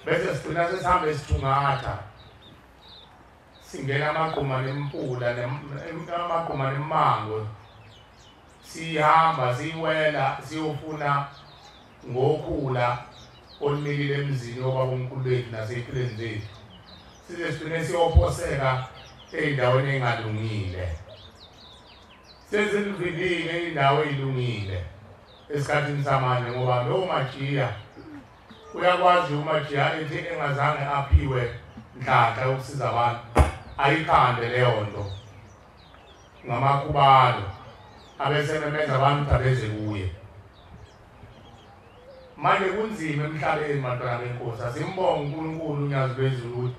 bese sigcina sesihambe sithungatha singena amagquma nempula amagquma nemango, sihamba siwela siyofuna ngokhula olunikile emzini obabomkhulu bethu nasey'mpilweni zethu, size sigcine siyophoseka ey'ndaweni ey'ngalungile. Sezilivilile iy'ndawo ey'lungile esikhathini samanje, ngoba lowo majiya uyakwazi umajiya ethi engazange aphiwe nhlanhla yokusiza abantu ayikhande leyo nto ngamakhubalo, abese memeza abantu abeze kuye. Manje kunzima emhlabeni bantwana benkosi, asimbonge uNkulunkulu uNyazi lwezulu ukuthi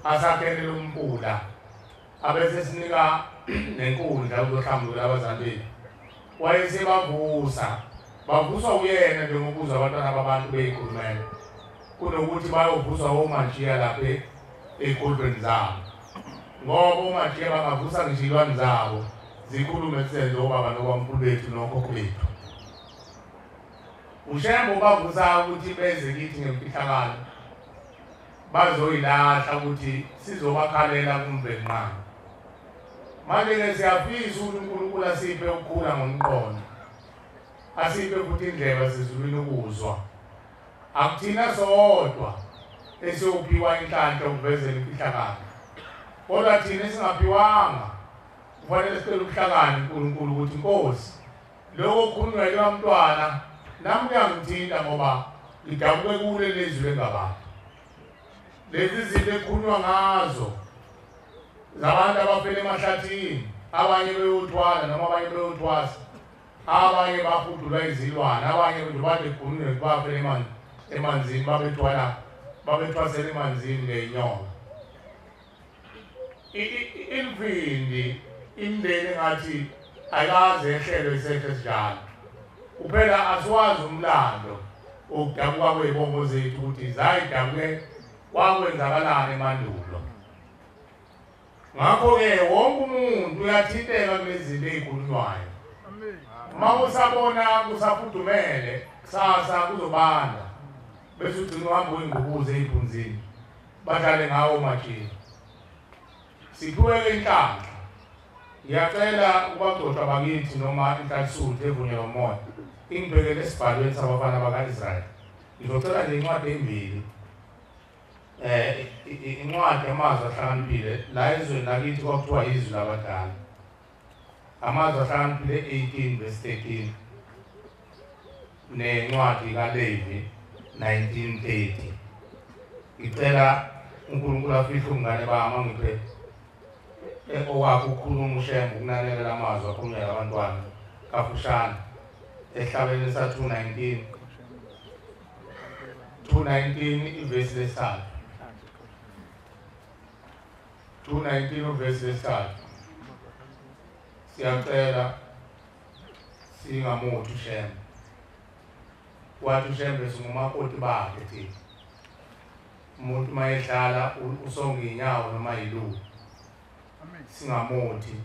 asakhele umfula abese sinika nenkundla ukuzohlambulula abazali bethu. Wayesebavusa, bavuswa uyena njengokuza abantwana babantu beyikhulumela kunokuthi bayovuswa omajiya lapha ey'kolweni zabo, ngoba omajiya bangavusa ngisho iy'lwane zabo zikhulume kusenze obaba nobamkhulu bethu nokhokho bethu. uShembe ubavusa ukuthi beze kithi ngemfihlakalo bazoyilahla ukuthi sizobakhalela kumvenqane. Manje-ke siyafisa ukuthi uNkulunkulu asiphe ukukhula ngomqondo, asiphe futhi indlebe sezulwini ukuzwa. Akuthina sodwa esiyophiwa inhlanhla ukuvezela imfihlakalo, kodwa thina esingaphiwanga kufanele sicele ubuhlakani uNkulunkulu ukuthi Nkosi, lokho okukhulunywa yiloya mntwana nami kuyangithinta ngoba ngidabuke kule lezwi lengabantu. Lezi zinto ekukhulunywa ngazo zabantu abafela emahlathini, abanye beyothwala noma abanye beyothwasa, abanye bafudulwa izilwane, abanye nje bekhulunywe bafela emanzini, babethwala babethwasela emanzini ngey'nyoka. Imvindi imndeni engathi ayikaze ehlelwe isehlo esinjalo. Kuphela asiwazi umlando wokudabuka kwey'bongo zethu ukuthi zayidabuke kwakwenzakalani emandulo. Ngakho-ke wonke umuntu uyathinteka kulezi zinto ey'khulunywayo. Uma usabona kusafudumele, kusasa kuzobanda, bese ugcina uhamba uyingubuze ey'phunzini, badlale ngawo omatshini. Siphiwe-ke inhlanhla. Ngiyacela ukubagcotshwa bakithi noma inhlanhla evunyelwa umoya ingibhekele esibhalweni sabafana baka-Israyeli. Ngizocela nje incwadi ezimbili, incwadi yamazwi ahlakaniphile. La ezweni lakithi kwakuthiwa izwi labadala. Amazwi ahlakaniphile 18 verse 13 nencwadi kaLevi 19:30. Ngicela uNkulunkulu afihle umngane bami angiphe owakho ukukhuluma uShembe ukunanekela amazwi akhulunywa nabantwana kafushane ehlabeleni sa 219 219 ivesi lesithathu 219 uvesi lesithathu. Siyacela singamuthi uShembe, wathi uShembe singumakoti bakhe thina. Umuntu uma edlala usonga iy'nyawo noma yiluku, singamuthi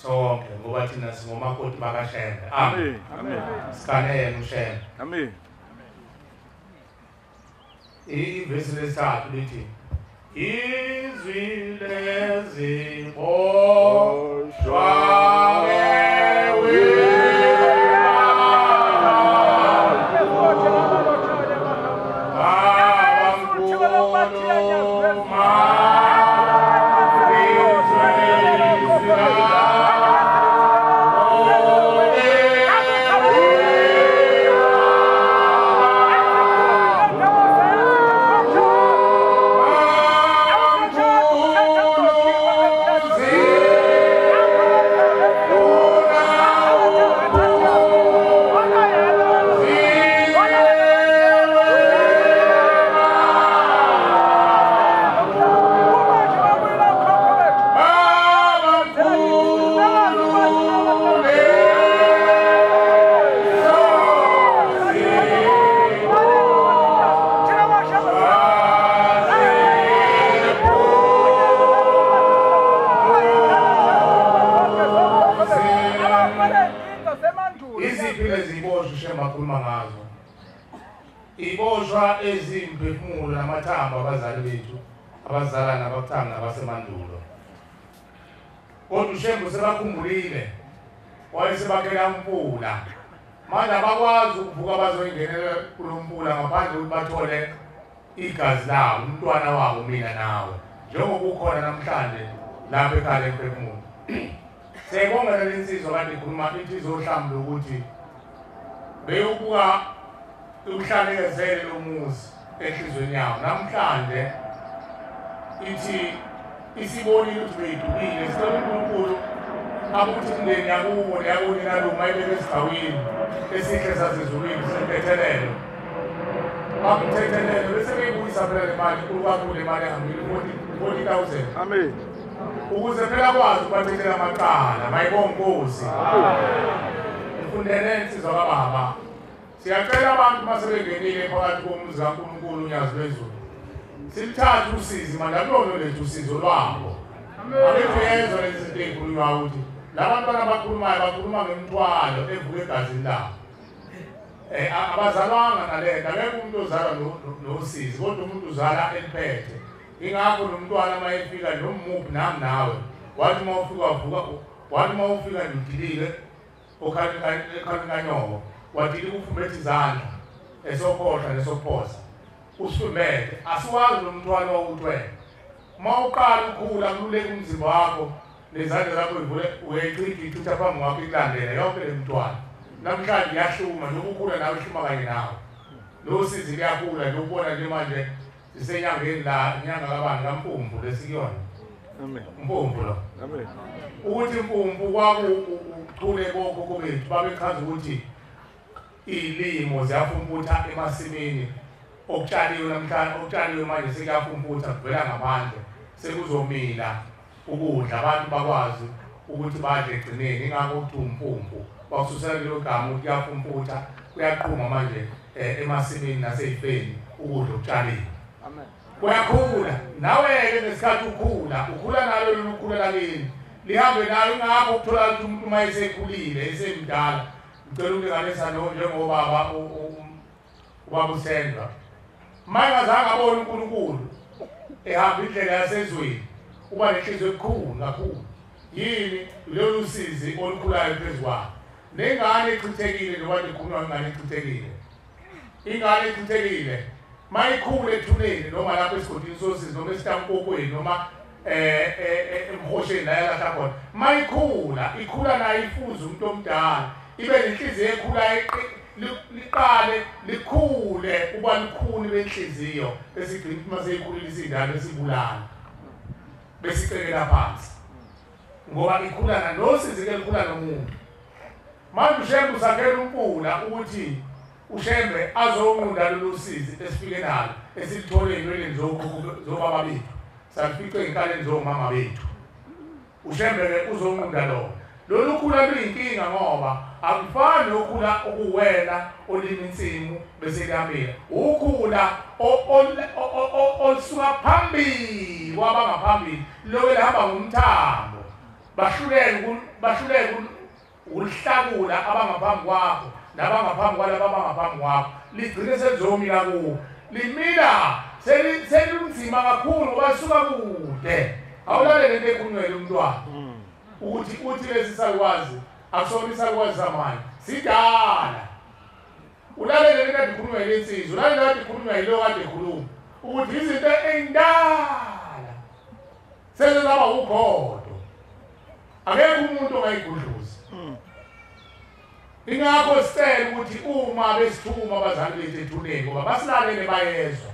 sonke ngoba thina singomakoti bakaShembe. Amen. Sikane yena uShembe. Amen. Ivesi lesithathu lithi izwi leziboshwa iboshwa ezimphefumulo namathambo abazali bethu abazala nabakuthanga nabasemandulo. Kodwa uShembe usebakhumbulile, wayesebakhela umfula. Manje abakwazi ukuvuka bazoyingenela kulo mfula ngaphandle kokuthi bathole igazi lawo, umntwana wabo, mina nawe, njengoba ukhona namhlanje lapha ekhaya lemphefumulo. Siyayibonga le nsizwa kade ikhuluma ithi izohlambuluka ukuthi beyobuka ukuhlanekezele lo muzi enhliziyweni yawo. Namhlanje ithi isibonile ukuthi beyidukile. Sicela uNkulunkulu akuthi imindeni yakubo neyakunina luma ibeke esigcawini esihle sasezulwini sentethelelo. Bamthethelele bese beyibuyisa phela le mali inkulu kakhulu le mali ehambile 40,000. Amen. Ukuze phela kwazi ukubathethela amacala mayibonga Nkosi. Ngifundele insizwa kababa. Siyacela abantu uma sebengenile phakathi komuzi kaNkulunkulu uNyazi lwezulu. Silithathe usizi manje akulona lethu usizo lwabo. Ake uyezwa lezi zinto ey'khulunywayo ukuthi labantwana abakhulumayo bakhuluma ngemithwalo evuka egazini labo. Abazalwanga nalento, akekho umuntu ozalwa nosizi, kodwa umuntu uzala eliphethe. Ingakho nomntwana uma efika nomuphi nami nawe, wathi uma ufika wavuka, wathi uma ufika nje udilike okhalini kanyoko, wadilika ufumbethe izandla esokhohlwa nesokuphosa. Usifumbethe, asiwazi lo mthwalo owuthwele. Uma uqala ukhula kululeka umzimba wakho nezandla zakho ivule uyayichitha ichitha phambi kwakho ikulandele yonke le mthwalo. Namhlanje iyahluma njengoba ukhula nawe ihluma kanye nawe. Lo sizi liyakhula nje ukubona nje manje sisenyangeni la inyanga kabani kaMfumfu lesikuyona. Amen. Mfumfu lo. Amen. Ukuthi Mfumfu kwakuchule bokhokho bethu babechaza ukuthi iy'limo ziyafumputha emasimini okutshaliwe namhlanje okutshaliwe manje sekuyafumputha kuvela ngaphandle sekuzomila ukudla abantu bakwazi ukuthi badle egcineni ingakho kuthiwa umfumfu bakususela kulelo gama ukuthi kuyafumputha kuyaqhuma manje emasimini nasey'feni ukudla okutshaliwe. Amen. Kuyakhula nawe-ke ngesikhathi ukhula ukhula nalo lolu khula lakini lihambe nalo ingakho ukuthola ukuthi umuntu uma esekhulile esemdala ngicela ukulinganisa njengobaba ubaba uSendwa uma engazange abone uNkulunkulu ehamba indlela yasezweni uba nenhliziyo ebukhulu kakhulu yini lolu sizi olukhulayo phezu kwakhe nengane echithekile njengoba nikhulunywa ngengane echithekile ingane echithekile mayikhule ethuneni noma lapho esigodini sosizi noma esitankokweni noma emhosheni la yalahla khona mayikhula ikhula nayo ifuze umuntu omdala ibe nenhliziyo ekhula liqale likhule uba likhuni benhliziyo esigcina uma seyikhulile isindalo esibulala besicekela phansi ngoba ikhula nosizi ke likhula nomuntu. Manje uShembe usakhela uMpula ukuthi uShembe azonqunda lolu sizi esifike nalo esilithole ey'nweleni zobaba bethu salifice ey'nkaleni zomama bethu. uShembe-ke uzonqunda lona lolu khula luyinkinga ngoba akufani nokhula okuwena olima insimu bese kuyamila ukhula olusuka phambili kwabangaphambili lokho lihamba ngomthambo bahluleke ukulihlakula abangaphambi kwakho nabangaphambi kwalabo abangaphambi kwakho ligcine selizomila kuwo limila selunzima kakhulu ngoba lisuka kude. Awulalele into ekhulunywa umntwana ukuthi uthi lesi salukwazi akusona isalukwazi samanje sidala. Ulalele le kade ikhulunywa yile nsizwa, ulalele kade ikhulunywa yilo kade ikhuluma ukuthi izinto ey'ndala sezezaba ukhodo akekho umuntu ongayigudluza. Ingakho sicela ukuthi uma besithuma abazali bethu ethuneni ngoba basilalele bayezwa.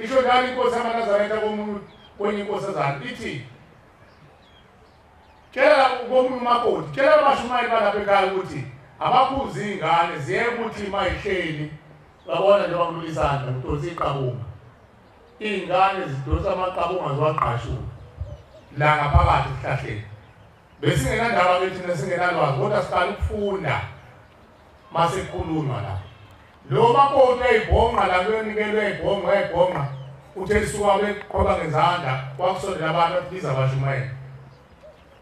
Isho njalo inkosi yamaNazaretha komunye kwenye inkosazana ithi tshela komunye umakoti tshela abashumayeli balapha ekhaya ukuthi abakhuze iy'ngane ziye ukuthi uma yihleli babona njengoba kulula isandla kudonsa iqabunga iy'ngane zidonsa amaqabunga ziwagqashula la ngaphakathi esihlahleni. Besingenandaba ke thina singenalwazi kodwa siqala ukufunda mase kukhulunywa la. Lo makoti uyayibhonqa la kuyonikelwe uyayibhonqa uyayibhonqa uthe lisuka beqhoba ngezandla kwakusondela abantu ababiza abashumayeli.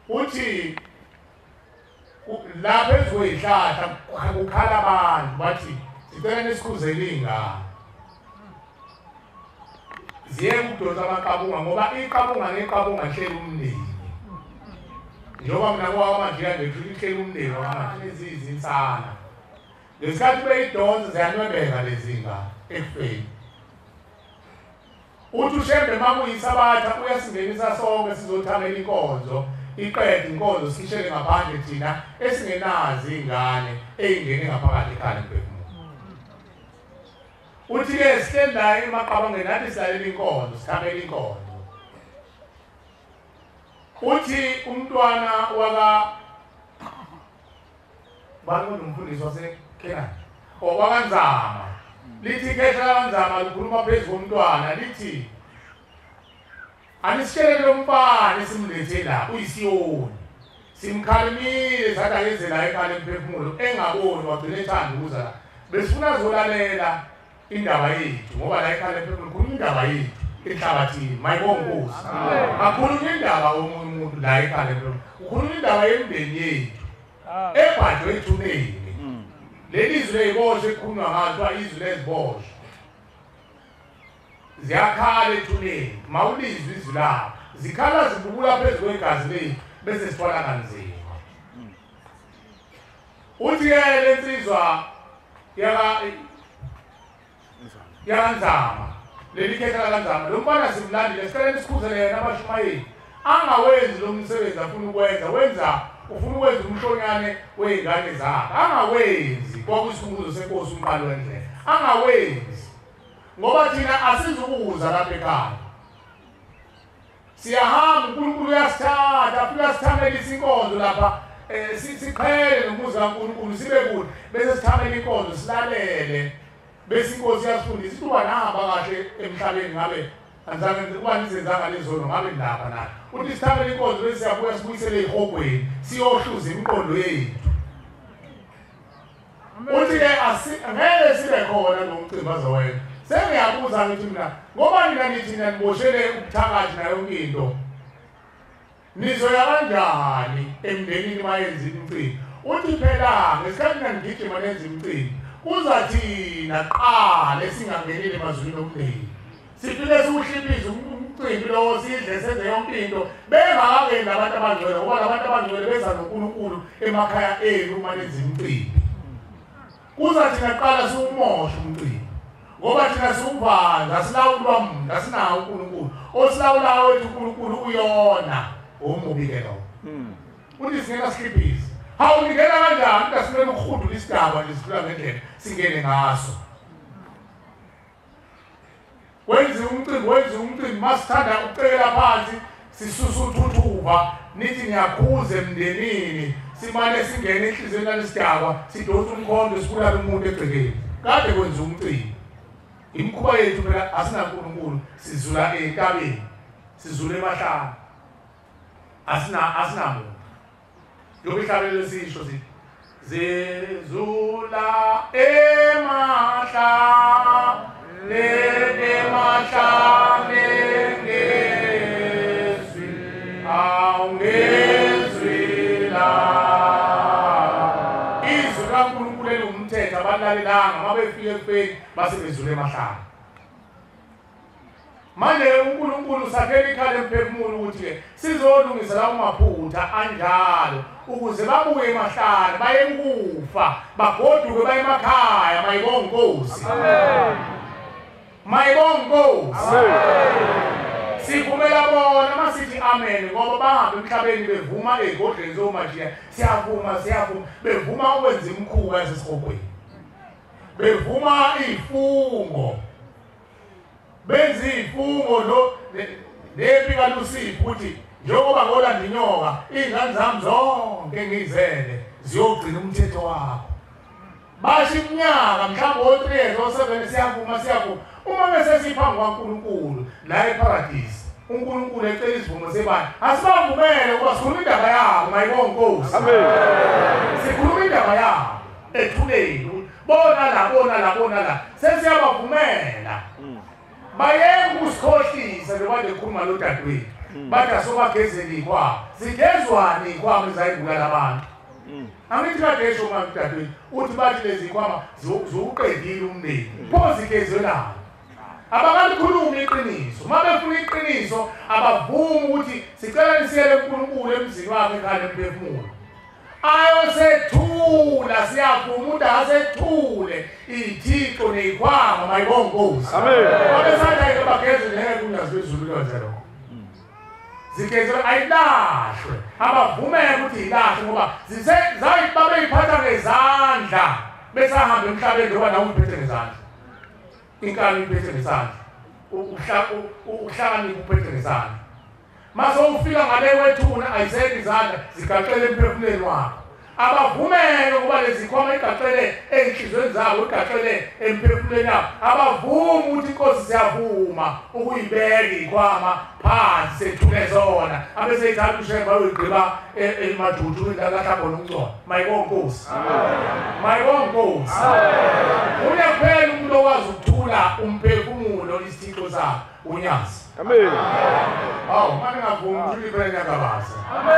Uthi la phezu kwey'hlahla kukhala abantu bathi sicela nisikhuzele iy'ngane ziyeke ukudonsa amaqabunga ngoba iqabunga neqabunga lihleli umndeni. Njengoba mina kwawamanje nje lihleli umndeni wamanje eziyizinsana. Ngesikhathi beyidonsa ziyanwebeka lezi ngane ekufeni. Uthi uShembe makuyisabatha uyasingenisa sonke sizothamela inkonzo iqede inkonzo sishele ngaphandle thina esingenazi ingane eyingene ngaphakathi ekhaya emphefumulo. Uthi-ke sihleli la emaqabangeni nathi silalela inkonzo sithamela inkonzo. Uthi umntwana waka bani umfundisi waseKhenani owakaNzama Lithi ikhehla lakaNzama likhuluma phezu komntwana lithi anisitshelele lo mfana esimlethe la uyisiyoni. Simkhalimile sathi akeze la ekhaya lemphefumulo engaboni wagcina ethanda ukuza la. Besifuna azolalela indaba yethu ngoba la ekhaya lemphefumulo khuluma indaba yethu enhlabathini. Mayibonge Nkosi. Akhulunywa indaba omunye umuntu la ekhaya lemphefumulo. Ukhuluma indaba yemndeni yethu ebhajwe ethuneni. Leli zwi leziboshwe ekhulunywa ngalo kuthiwa izwi leziboshwe. Ziyakhala ethuneni. Mawulizwe izwi labo. Zikhala zibubula phezu kwegazi lethu bese sithwala kanzima. Uthi-ke le nsizwa yakaNzama, leli khehla lakaNzama, lo mfana simlandile, sicela nisikhuzele yena abashumayeli. Angawenzi lo msebenzi afuna ukwenza, wenza ufuna ukwenza umhlonyane wey'ngane zakhe. Angawenzi, kwakuyisikhumbuzo senkosi umqali wendlela. Angawenzi ngoba thina asizukuza lapha ekhaya. Siyahamba, uNkulunkulu uyasithatha, afike asithamelise inkonzo lapha, siqhele nomuzi kaNkulunkulu sibe kude, bese sithamela inkonzo silalele. Bese inkosi iyasifundisa ithi uba nahamba kahle emhlabeni ngabe anizange uba nizenzanga lezono ngabe nilapha nayo. Uthi sithamele inkonzo bese siyabuya sibuyisele ey'hogweni siyohluza imiqondo yethu. Uthi-ke ngeke sibe khona lo mcimbi azowenza. Sengiyabuza ngithi mina ngoba nina nithi niboshele ubuthakathi nayo yonke into. Nizoya kanjani emndenini mayenza imicimbi? Uthi phela ngesikhathi nangigijima nenza imicimbi kuza thina qala esingangenile emazulwini omndeni. Sifike siwuhliphize umcimbi lowo sidle senze yonke into bengakangeni abantu abangcwele ngoba labantu abangcwele beza noNkulunkulu emakhaya enu uma nenza imicimbi. Kuza thina qala siwumoshe umcimbi. Ngoba thina siwuvanza asilawulwa muntu, asinawo uNkulunkulu. Osilawulayo wethu uNkulunkulu uyona omubi ke lowo. Uthi singena sihliphize. Hawu ningena kanjani? Uthi asimele ukuhudula isigaba nje sidlula ngendlela singene ngaso. Wenziwa umcimbi, wenziwa umcimbi, masithanda ukucekela phansi sisusa uthuthuva nithi niyakhuza emndenini simane singene enhliziyweni yalesigaba sidonsa umkhonto sibulale umuntu egcekeni. Kade kwenziwa umcimbi. Imikhuba yethu phela asinaNkulunkulu, sizula entabeni, sizula emahlane. Asinamuntu. Njengoba ihlabelelo sisho sithi zizula emahlane emahlane ngezwi awungezwi la. Izwi kaNkulunkulu elingumthetho abalalelanga mabefika ekufeni base bezula emahlane. Manje uNkulunkulu sakhela ikhala emphefumulo ukuthi-ke sizolungisa lawo maphutha anjalo ukuze babuye emahlane baye kufa bagoduke baye emakhaya. Mayibonge Nkosi. Mayibonge Nkosi. Sivumela bona masithi amen ngoba bahambe emhlabeni bevuma ey'godleni zomajiya. Siyavuma, siyavuma, bevuma ukwenza imikhuba yasesihogweni, bevuma iy'fungo, benza iy'fungo lo nempi kaLusifa ukuthi njengoba ngolanda inyoka iy'ngane zami zonke engiyizele ziyogcina umthetho wakho. Basho iminyaka mhlawumbe o-3 years o-7 siyavuma, siyavuma. Uma bese siphambi kwaNkulunkulu la eParadise, uNkulunkulu ecela isivumo sebandla, asibavumele ukuba sikhuluma indaba yabo. Mayibonge Nkosi. Sikhuluma indaba yabo ethuneni, bona la, bona la, bona la, sesiyabavumela. Bayeke ukusikhohlisa njengoba ngikhuluma lo dadewethu. Bathi asobagezeni ikhwama, sigezwani ikhwama ezayibulala abantu. Angithi kade esho manje dadewethu uthi bathi lezi ikhwama ziwuqedile umndeni, pho zigezwe nani? Abakalikhulumi iqiniso. Uma befuna iqiniso abavumi ukuthi sicela nisiyele uNkulunkulu emzini wakhe ekhaya lemphefumulo. Ayosethula, siyavuma umuntu akasethule iy'thixo ney'khwama. Mayibonge Nkosi. Babesathi bageze ngeke kunyazi lwezulu lwenze lokho. Zigezwe ayilahlwe, abavumeke ukuthi ilahlwe ngoba babeyiphatha ngezandla besahamba emhlabeni njengoba nawe uyiphethe ngezandla. Inkani uyiphethe ngesandla, ukuhlakanipha uphethe ngesandla. Mase ufika ngale kwethuna ayisekho izandla, zigaxele emphefumulweni wakho. Abavumele ukuba lezikhwama igaqele ey'nhliziyweni zabo, igaqele emphefumulweni yabo. Abavumi ukuthi inkosi siyavuma ukuyibeka iy'khwama phansi sethule zona. Abeseyithatha uShembe bayoyigqiba emajuju la lahla khona umngcwabo. Mayibonge Nkosi. Mayibonge Nkosi. Uye kuphela umuntu okwazi ukuthula umphefumulo isithixo sakhe uNyazi. Amen. Awu manje ngavuma ukuthi liphele nyakabaza. Amen.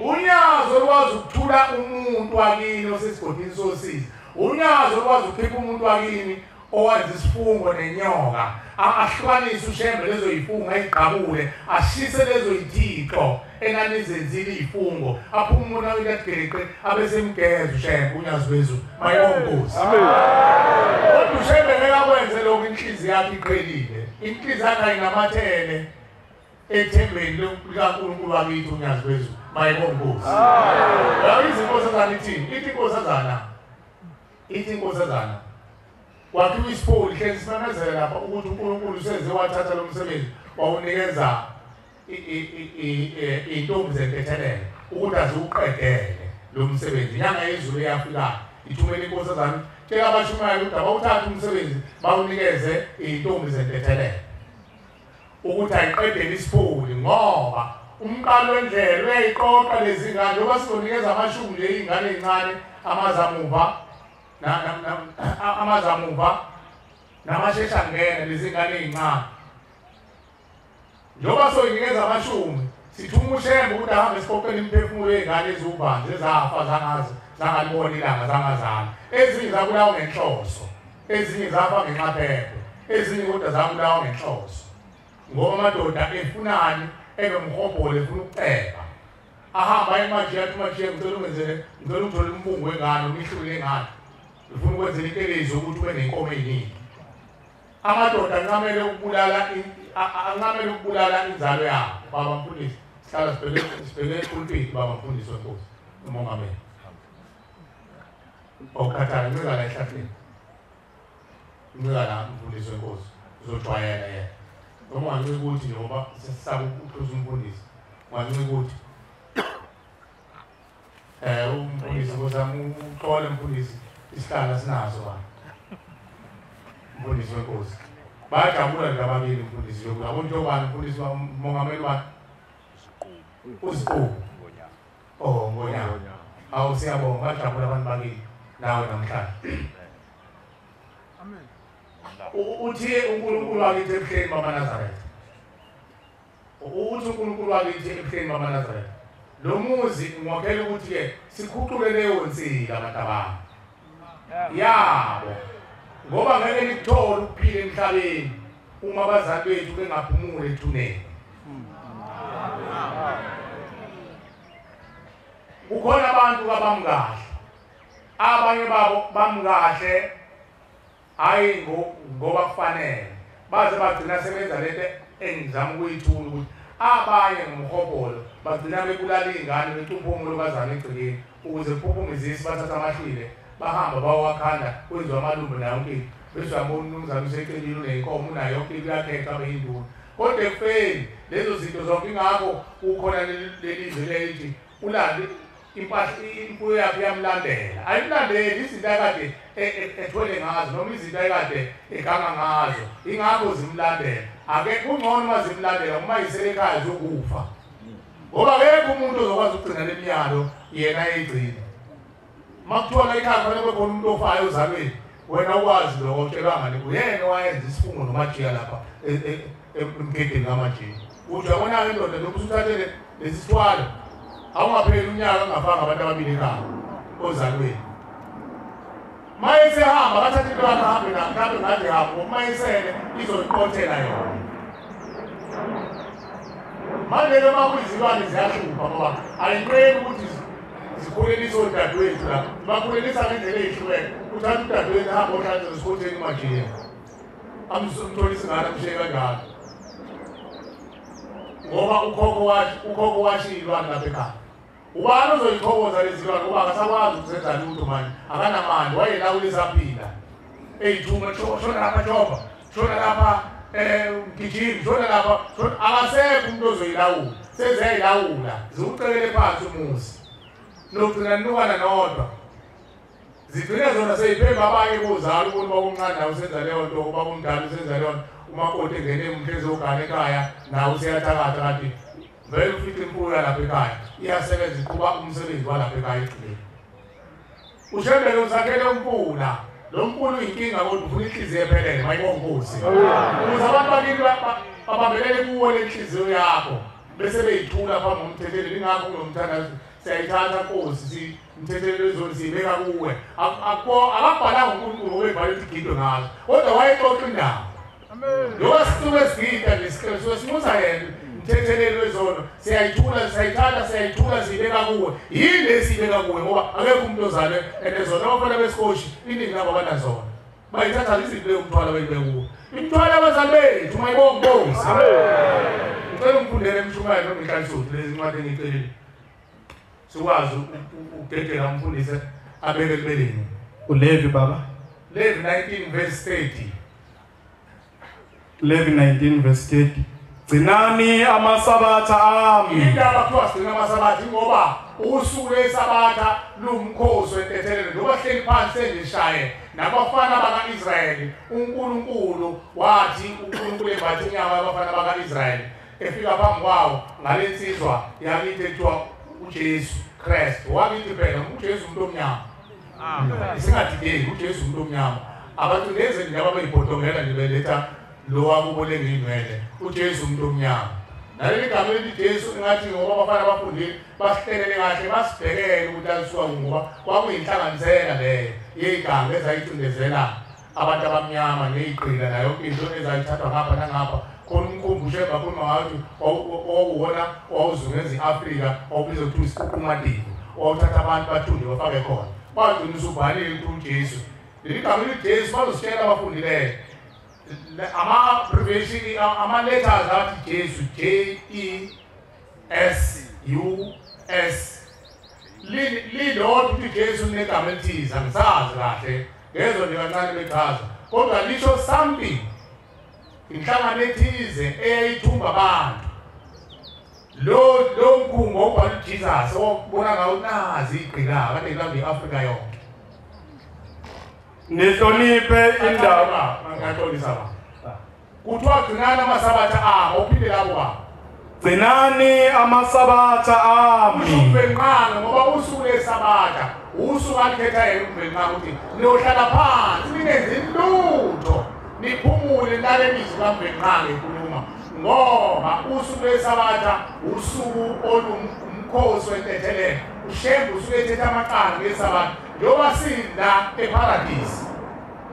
Unyazi olwazi ukuthula umuntu wakini osesigodini sosizi. Unyazi olwazi ukukhipha umuntu wakini owenza isifungo nenyoka. Ahlukanise uShembe lezo yifungo ayigqabule, ashise lezo yithixo enanizenzile izifungo. Aphume umuntu athi geqe abesemgeza uShembe uNyazi wezulu. Mayibonge Nkosi. Amen. Kodwa uShembe ngeke akwenze lokho inhliziyo yakhe iqhelile. Inhliziyo yakhe ayinamathele ethembeni likaNkulunkulu wakithi uNyazi wezulu. Mayibonge Nkosi. Amen. Izinkosazana ithini? Ithi inkosazana. Ithi inkosazana. Kwakhiwa isipholi hlezi simemezele lapha ukuthi uNkulunkulu useze wathatha lo msebenzi wawunikeza iy'ntombi zentethelelo ukuthi aziwuqedele lo msebenzi. Inyanga yezulu iyafika ithumela inkosazana tshela abashumayela ukuthi abawuthathe umsebenzi bawunikeze iy'ntombi zentethelelo ukuthi ayiqedele isipholi, ngoba umqalo wendlela uyayiqoqa lezi ngane. Njengoba sizonikeza amashumi nje iy'ngane ey'ncane amazamuva amazamuva namashesha ngena lezi ngane ey'ncane. Njengoba soyinikeza amashumi sithuma uShembe ukuthi ahambe siqoqele imiphefumulo yey'ngane eziwubanzi ezafa zangazi zangalibona ilanga zangazala. Ezinye zabulawa ngenhloso, ezinye zafa ngenxaphephe, ezinye kodwa zabulawa ngenhloso. Ngoba amadoda efunani enomhobholo efuna ukuceba. Ahamba emajiya athi majiya ngicela ungenzele, ngicela ungitholele umbungu wengane noma engane. Ngifuna ukwenzela intelezi ukuthi ube nenkomo eyiningi. Amadoda ancamele ukubulala inzalo yabo. Baba mfundisi, sihlala sibheke epulpiti baba mfundisi wenkosi umongameli. Okhathala ncika la ehlahleni. Ncika la mfundisi wenkosi uzojwayela yena. Noma ungancika ukuthi njengoba sesisaba ukuhluza umfundisi, ungancika ukuthi umfundisi nkosami uxole mfundisi isihlala sinaso baba. Mfundisi wenkosi. Bayajabula nje ababili mfundisi yokuthi abantu obani mfundisi mongameli bani? Uziqhubu. Oh ngonyaka. Awu siyabonga bajabula abantu bakini nawe namhlanje. Amen. Uthi uNkulunkulu wakithi ebuhleni bamaNazaretha. Uthi uNkulunkulu wakithi ebuhleni bamaNazaretha. Lo muzi ngiwakhela ukuthi ke sikhuqule leyo nsika abantu yabo. Ngoba ngeke nikuthole ukuphila emhlabeni uma abazali bethu bengaphumuli ethuneni. Kukhona abantu abamkahle. Abanye babo bamkahle hayi ngoba kufanele. Baze bagcina sebenza lento engizama ukuyithula ukuthi abanye ngomhobholo bagcina bebulala iy'ngane becupha umolokazana egcekeni ukuze kuphuphume izisi bathatha amahlile bahamba bawakhanda kwenziwa amalumbo nayo yonke into. Bese uyabona umnumzane usecelile uney'nkomo unayo yonke into uyakhetha abe yinduna. Kodwa ekufeni lezo zinto zonke ingakho kukhona leli zwi lelithi ulande impahla imfuyo yakhe iyamlandela. Ayimlandeli izinto akade ethwele ngazo noma izinto ayekade eganga ngazo, ingakho zimlandela. Ake kungcono uma zimlandela uma yisele ekhaya zokufa. Ngoba akekho umuntu ozokwazi ukugcina le miyalo yena eyigcina. Uma kuthiwa la ekhaya kufanele kube khona umuntu ofayo ozalweni, wena ukwazi lokho utshelwa ngani uyena owayenza isifungo noMajiya lapha emgedeni kaMajiya. Uthi uyabona-ke indoda lokhu usuthathele lesi sithwalo awungapheli unyaka ungafanga abantu ababili ekhaya ozalweni. Uma esehamba bathatha into yakhe ahambe nayo mhlawumbe ngathi hamba uma esele izoyiqothela yona. Manje-ke uma kuyizilwane ziyahlupha ngoba ayinqeni ukuthi zikhulelise odadewethu lapha. Bakhulelisa ngendlela ey'hlukene. Uthatha udadewethu ahambe ohlanze esikhotheni uMajiya. Amtholise ingane amshiye kanjalo. Ngoba ukhokho washiya iy'lwane lapha ekhaya. Ubani ozoyithokoza lezi zilwane ngoba akasakwazi ukuzenza lutho manje, akanamandla, wayelawula esaphila. Eyithuma shona lapha Jova, shona lapha gijima, shona lapha, akasekho umuntu ozoyilawula. Seziyayilawula ziwucekele phansi umuzi. Nogcina ninukana nodwa. Zigcine zona seyiphemba abanye bozalo ubona ubaba omncane nawe usenza leyo nto, ubaba omdala usenza leyo nto, umakoti engene emuhle ezogana ekhaya nawe useyathakatha kanti vele ufice imfuyo yalapha ekhaya iyasebenza iqhuba umsebenzi walapha ekhaya egcileni. Ushembele usakhele umfula. Lo mfula uyinkinga kodwa ufuna inhliziyo ephelele mayibonga Nkosi. Ukuze abantu bakini babambelele kuwe le nhliziyo yakho bese beyithula phambi komthetheleli. Ingakho kunomthandazo siyayithatha Nkosi simthethelelo ezoni siyibeka kuwe. Akabhalanga uNkulunkulu webhala ukuthi igidwe ngazo kodwa wayexoxa indaba. Njengoba sisuke sigida nje sisuke simusa yena mthethelelo wezono siyayithula siyayithatha siyayithula siyibeka kuwe. Yini le siyibeka kuwe ngoba akekho umuntu ozalwe enezona. Abafana besikoshi iningi labo abanazona bayithatha izinto yomthwalo bayibeka kuwe. Imithwalo abazali bethu mayibonga Nkosi. Ngicela ungifundele emshumayelo noma inhlanhla lezi ncwadi engiyicelile sikwazi ukudedela umfundisi abeke ebeleni. uLevi baba. Levi 19 verse 30. Levi 19 verse 30. Gcinani amasabatha ami. Indaba kuthiwa sigcina amasabatha ngoba usuku lwesabatha lumkhosi wentethelelo. Njengoba hleli phansi sengishaye nabafana baka-Israyeli, uNkulunkulu wathi uNkulunkulu embathe inyama yabafana baka-Israyeli efika phambi kwawo ngale nsizwa yakithi ekuthiwa uJesu Kristu. Wakithi phela uJesu umuntu omnyama. Singadideki uJesu umuntu omnyama. Abacindezeli nje ababeyibhodongela nje beletha lo wakubo lengiyinwele uJesu umuntu omnyama. Naleli gama elithi Jesu engathi ngoba abafana abafundile basihlelele kahle basibhekele ukuthi alisuka ngoba kwakuyinhlanganisela leyo yeganga ezayicindezela abantu abamnyama neyigqila nayo yonke into ezayithathwa ngapha nangapha. Khona umkhumbi uShembe akhuluma ngayo ukuthi owawuwona owawuzungeza i-Afrika owawubizwa kuthiwa isiququmadiko owawuthatha abantu bathunde bafake khona. Bagcina usubhalile ukuthi uJesu. Leli gama elithi Jesu bazositshela abafundileyo ama-abbreviation ama-letters athi Jesu J E S U S lilodwa ukuthi Jesu linegama elithize angisazi kahle ngezwa nje kancane bechaza kodwa lisho something inhlangano ethize eyayithumba abantu. Lo mkhumbi obhala uJesus owakubona ngawo nazi igqila kade ilambe i-Afrika yonke. Nihloniphe indaba. Ngiyaxolisa baba. Kuthiwa gcinani amasabatha abo, uphinde labo baba. Gcinani amasabatha ami. Umvenqanga ngoba usuku lesabatha usuku alikhetha yena umvenqanga ukuthi niyohlala phansi ningenzi lutho niphumule nilale izwi kamvenqanga ekhuluma ngoba usuku lesabatha usuku olumkhosi wentethelelo. uShembe usuke ethetha amaqanda ngesabatha njengoba sila eparadisi.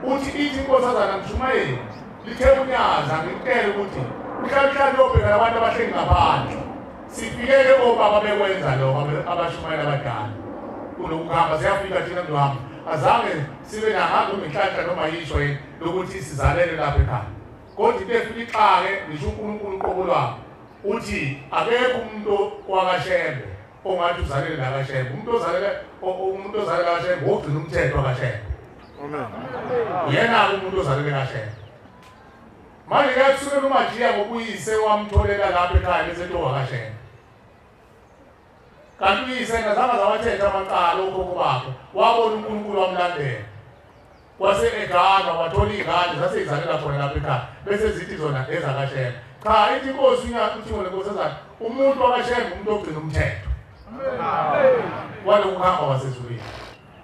Uthi ithi inkosazana mshumayeli lithe unyaza ngikutshela ukuthi uhlala uyobheka abantu abahleli ngaphandle. Sifikele obaba bekwenza lokho abashumayela abadala kunokuhamba siyafika thina mntwami azange sibe nahambe ngenhlanhla noma yisho yini lokuthi sizalele lapha ekhaya. Kodwa into efika ixake ngisho uNkulunkulu uqobo lwakhe uthi akekho umuntu wakaShembe ongathi uzalele la kaShembe. Umuntu ozalele kaShembe wogcina umthetho wakaShembe. Amen. Yena umuntu ozalele kaShembe. Manje ke kusukela uMajiya ngokuyise wamtholela lapha ekhaya bese ethi wakaShembe. Kanti uyise azange zawathetha amacala okhokho bakhe, wabona uNkulunkulu wamlandela. Wase egana wathola iy'ngane zaseyizalela khona lapha ekhaya bese zithi zona ezakaShembe. Cha ithi inkosi uthi wona nkosazana umuntu wakaShembe umuntu ogcina umthetho. Walokuhamba wasezulwini.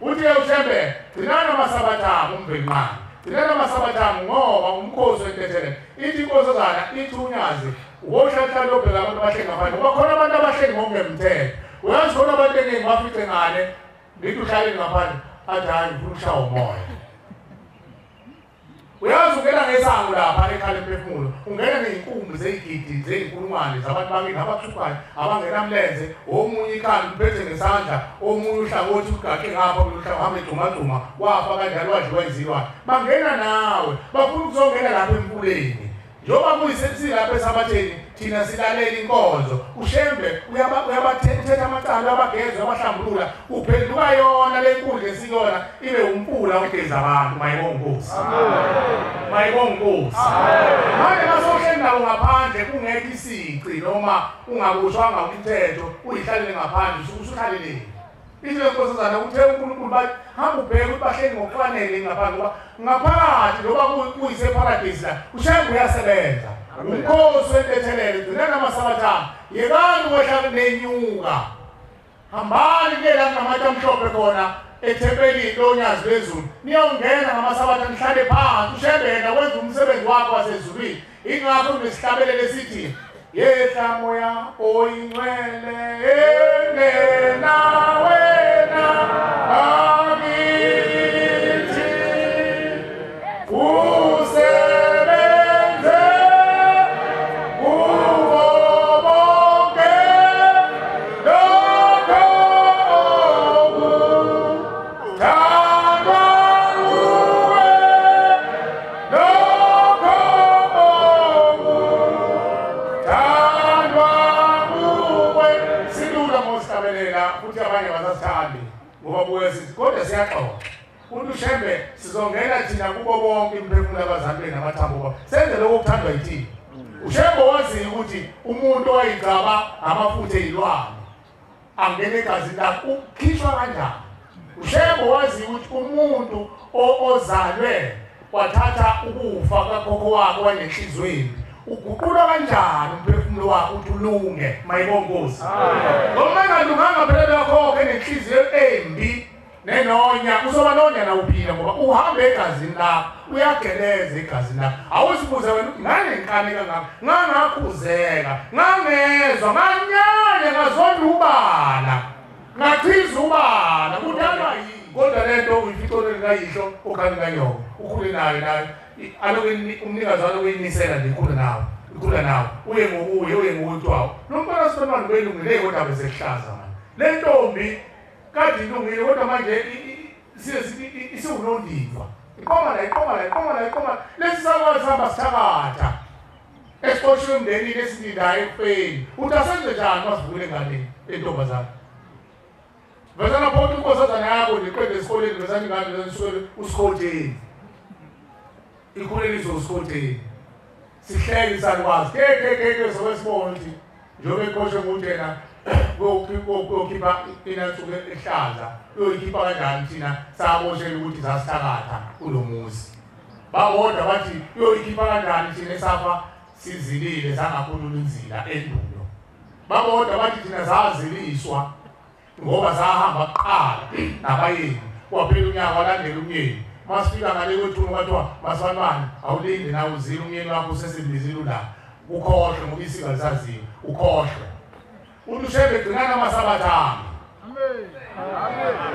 Uthi uShembe gcinani amasabatha abo umvenqanga. Gcinani amasabatha abo ngoba umkhosi wentethelelo. Ithi inkosazana ithi unyazi wohlala uyobheka abantu abahleli ngaphandle ngoba khona abantu abahleli ngokungemthetho. Uyazi khona abantu engeke ngibafice ngale ngithi uhlaleni ngaphandle athi hayi ngifuna ukushawa umoya. Uyazi ungena ngesango lapha ekhala emphefumulo ungena ngey'nkumbi zey'gidi zey'nkulungwane zabantu bakini abathuphayo abangenamlenze omunye ikhanda umphethe ngesandla omunye uhlangothi ugaxe ngapha kulolu hamba egxumagxuma wafa kanjalo wadliwa izilwane. Bangena nawe bafuna ukuzongena lapha emfuleni njengoba kuyisesilapha esabatheni thina silalela inkonzo. uShembe uyabathetha amacala uyabageza uyabahlambulula uphenduka yona le nkundla esiyona ibe umfula uNkulunkulu awugeza abantu mayibonga inkosi. Mayibonga inkosi. Manje masohleli nabo ngaphandle kungekho isici noma ungaboshwanga umthetho uyihlalele ngaphandle usuhlaleleni. Ithi lenkosazana uthe uNkulunkulu bathi hamba ubheke ukuthi bahleli ngokufanele ngaphandle ngoba ngaphakathi njengoba kuyiseparadisi la uShembe uyasebenza. Umkhosi wentethelelo gcinani amasabatha yekani ukwehla nenyuka. Hambani ke la ngamatshe amhlophe khona ethempelini lonyazi lwezulu niyongena ngamasabatha nihlale phansi. uShembe yena wenza umsebenzi wakhe wasezulwini. Ingakho kunesihlabelelo esithi yehla moya oyingcwele engena wena akithi usebenze kubo bonke lokho okuthandwa nguwe lokho okuthandwa nguwe. Silula ngosihlabelela futhi abanye basasithandi ngoba buye sithi kodwa siyaxoxa. Uthi uShembe sizongena thina kubo bonke imiphefumulo abazali namathambo babo senze lokho okuthandwa yithina. uShembe wazi ukuthi umuntu owayigcaba amafutha eyilwane angena egazini lakhe ukhishwa kanjani. uShembe wazi ukuthi umuntu ozalwe wathatha ukufa kakhokho wakhe wayenenhliziyo embi uguqulwa kanjani umphefumulo wakhe ukuthi ulunge. Mayibonga inkosi. Noma engalunganga phela yakhokho enenhliziyo embi nenonya uzoba nonya na uphila ngoba uhamba egazini lakho uyageleza egazini lakho. Awuzibuze wena ukuthi nganenkani kangaka ngangakhuzeka ngangezwa nganyanya ngazonda ubala ngachiza ubala kudalwa yini. Kodwa lento uyificoneni kayihlo okhani kanyoko ukhule nayo nayo aloku umnikazi alokuyinisela nje ikhule nawe ikhula nawe uye ngokuye uye ngokuthi wawo lo mntwana sibantwana belungile kodwa bezekuhlaza manje le ntombi kade ilungile kodwa manje isiwunondindwa iqoma la iqoma la iqoma la iqoma lesi sakwazi sihamba sithakatha esiqoshwe emndenini esilindayo ekufeni. Uthi asenze njani masivukile enganeni entombazane vezana phota inkosazana yakho nje qede esikoleni vezana ingane vezana usikhotheni ikhuleliswe usikhotheni sihleke isalukazi kekekeke sokwesibona ukuthi njengoba eqoshwe ngumuntu yena kuyokhipha inansuku ehlaza uyoyikhipha kanjani thina saboshela ukuthi sasithakatha kulo muzi. Babodwa bathi uyoyikhipha kanjani thina esafa sizilile sangakhulula inzila endulo. Babodwa bathi thina saziliswa ngoba sahamba kuqala nabayeni kwaphela unyaka walandela umyeni. Masifika ngale kwethuna kwathiwa masibantwana awulinde nawe uzile umyeni wakho usesembizile ula ukhohlwe ngoba isiko alisaziwe ukhohlwe. Uthi uShembe gcinani amasabatha ami.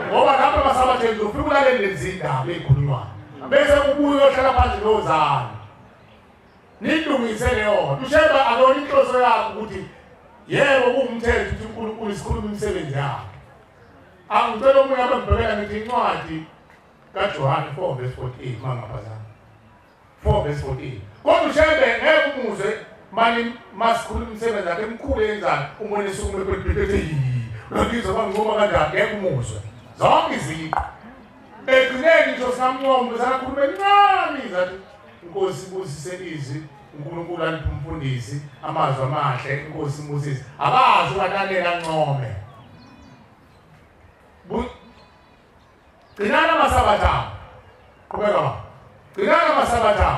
Ngoba lapho amasabatheni uzofika ulalele lezindaba ey'khulunywayo bese ubuye uyohlala phansi nozalo nilungise leyo nto. uShembe akona inhloso yakhe ukuthi yebo kuwumthetho ukuthi uNkulunkulu isikhuluma imisebenzi yakhe. Angicela omunye abangibhekela ngithi incwadi kaJohane 4 verse 48 mangaphazana 4 verse 48. Kodwa uShembe ngeke umuzwe mani masikhuluma imisebenzi yakhe emkhulu yenzani umbone esukume ethi ngizwa bangincoma kanjani ngeke umuzwe zonke iziqu. Ekugcineni ngisho singamncoma sanakhuluma encane zathi inkosi ibusise izwi uNkulunkulu aliphe umfundisi amazwi amahle inkosi ibusise akazi ukanalela ncome. Gcinani amasabatha. Qhubeka baba. Gcinani amasabatha.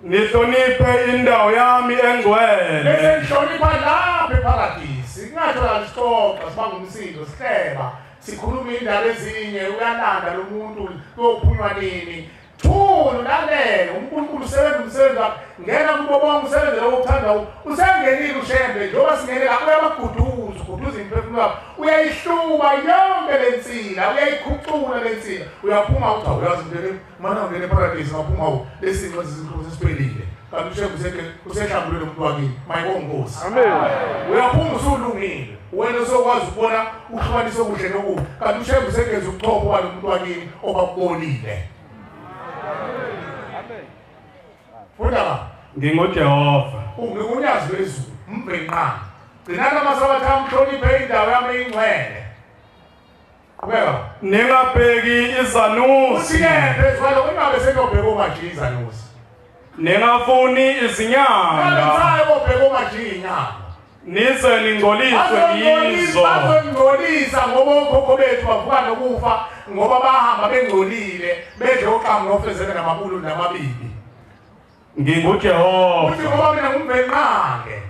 Nihloniphe indawo yami engcwele. Bese nihlonipha lapha eparadisi. Kungatholakala isixoxo sibanga umsindo sihleba sikhuluma indaba ezinye uyalanda lo muntu kuyophunywa nini. Thula ulalele uNkulunkulu usebenza umsebenzi wakhe ngena kubo bonke usebenze lokho okuthanda usengenile uShembe njengoba singene la uyabaguduza uguduza imiphefumulo yakho uyayihluba yonke le nsila uyayikhucula le nsila uyaphuma uthi awuyazi ngene mana ungene eparadise ngaphuma lesi sinto sesiphelile kanti uShembe usehlambulule umuntu wakini mayibonga inkosi. Amen. Uyaphuma usulungile wena usokwazi ukubona uhlukanise okuhle nokubi kanti uShembe usengeza ubuchopho walo muntu wakini obakubonile. Funda. NginguJehova. Ungingunyazi lwezulu mbhenqa. Gcinani amasabatha ami, hloniphe indawo yami engcwele. Ningabheki izanusi. Uthi-ke phezu kwalokho ingabe seniyobheka omajiya izanusi. Ningafuni izinyanga. Ngaluthayo kobheka omajiya inyanga. Nize ningcoliswe yizo. Bazongcolisa ngoba okhokho bethu bavuka nokufa ngoba bahamba bengcolile bedle oqhamu nofezela namabulu namabibi. NginguJehova. Uthi ngoba mina ngumvenqange.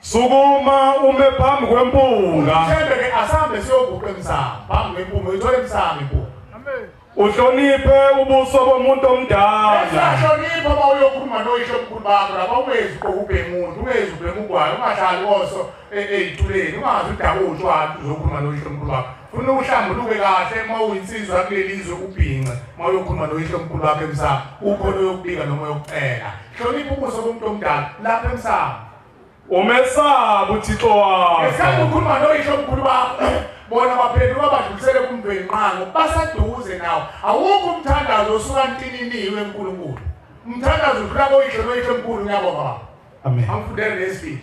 Sukuma ume phambi kwempunga. Uthembe-ke asambe siyoguqa emsamo phambi kwempunga uyithole emsamo impunga. Uhloniphe ubuso bomuntu omdala. Usahlonipha uma uyokhuluma noyisho omkhulu bakho lapha ungezi ukubhema umuntu, ungezi ubhema ugwayi, ungahlali koso ey'tuleni, ungazi udaka utshwala uzokhuluma noyisho omkhulu bakho. Funa uhlambuluke kahle uma uyinsizwa kuleli zwe ubhince uma uyokhuluma noyisho omkhulu wakho emsamo, ukhona oyokubika noma oyokucela. Hlonipha ubuso bomuntu omdala lapha emsamo. Umesabe uThixo wakho. Ngesikhathi ukhuluma noyisho omkhulu bakho bona baphenduka badlulisele kumvenqango basaduze nawo. Awukho umthandazo osuka ntininiwe eNkulunkulu. Umthandazo udlula koyisho noyisho omkhulu. Ngiyabonga baba. Amen. Angifundele nesibili.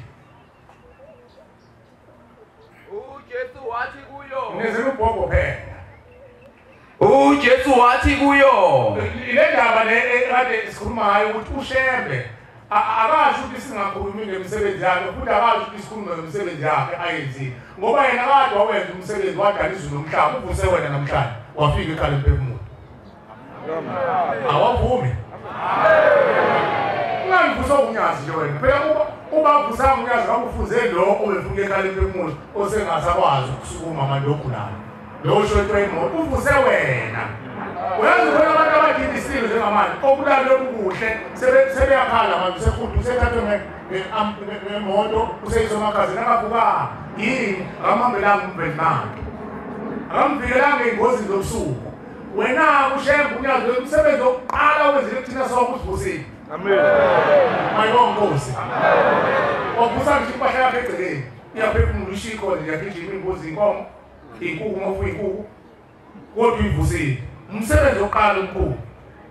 uJesu wathi kuyo. Ngizela ubhobho phela. uJesu wathi kuyo. Le ndaba le kade sikhuluma ngayo ukuthi uShembe akasho ukuthi singakhulumi ngemisebenzi yakhe futhi akasho ukuthi sikhulume ngemisebenzi yakhe ayenzile ngoba yena kade wawenza umsebenzi wadala izulu nomhlaba uvuse wena namhlanje wafika ekhaya lemphefumulo. Awavumi. Ungamvusa unyazi nje wena phela uba vusanga unyazi ngabe ufunze lo obefuna ekhaya lemphefumulo osengasakwazi ukusukuma manje ogulayo lo shontwe imoto uvuse wena. Uyazi khona abantu abadinga isilo njengamanje okulale okuhle sebeyakhala manje usefuthi usethathwe ngemoto useyiswa emakhazini akavuka yini akamhambelanga umvenqange akamvikelanga ey'ngozini zobusuku. Wena uShembe unyazi umsebenzi wokuqala wenzile kuthina sonke usivusile. Amen. Mayibonga Nkosi. Wavusa ngisho impahla yakhe egcekeni iyaphefumula ishikho nje iyagijima imbuzi inkomo inkukhu uma ufuya inkukhu kodwa uyivusile. Umsebenzi wokuqala omkhulu.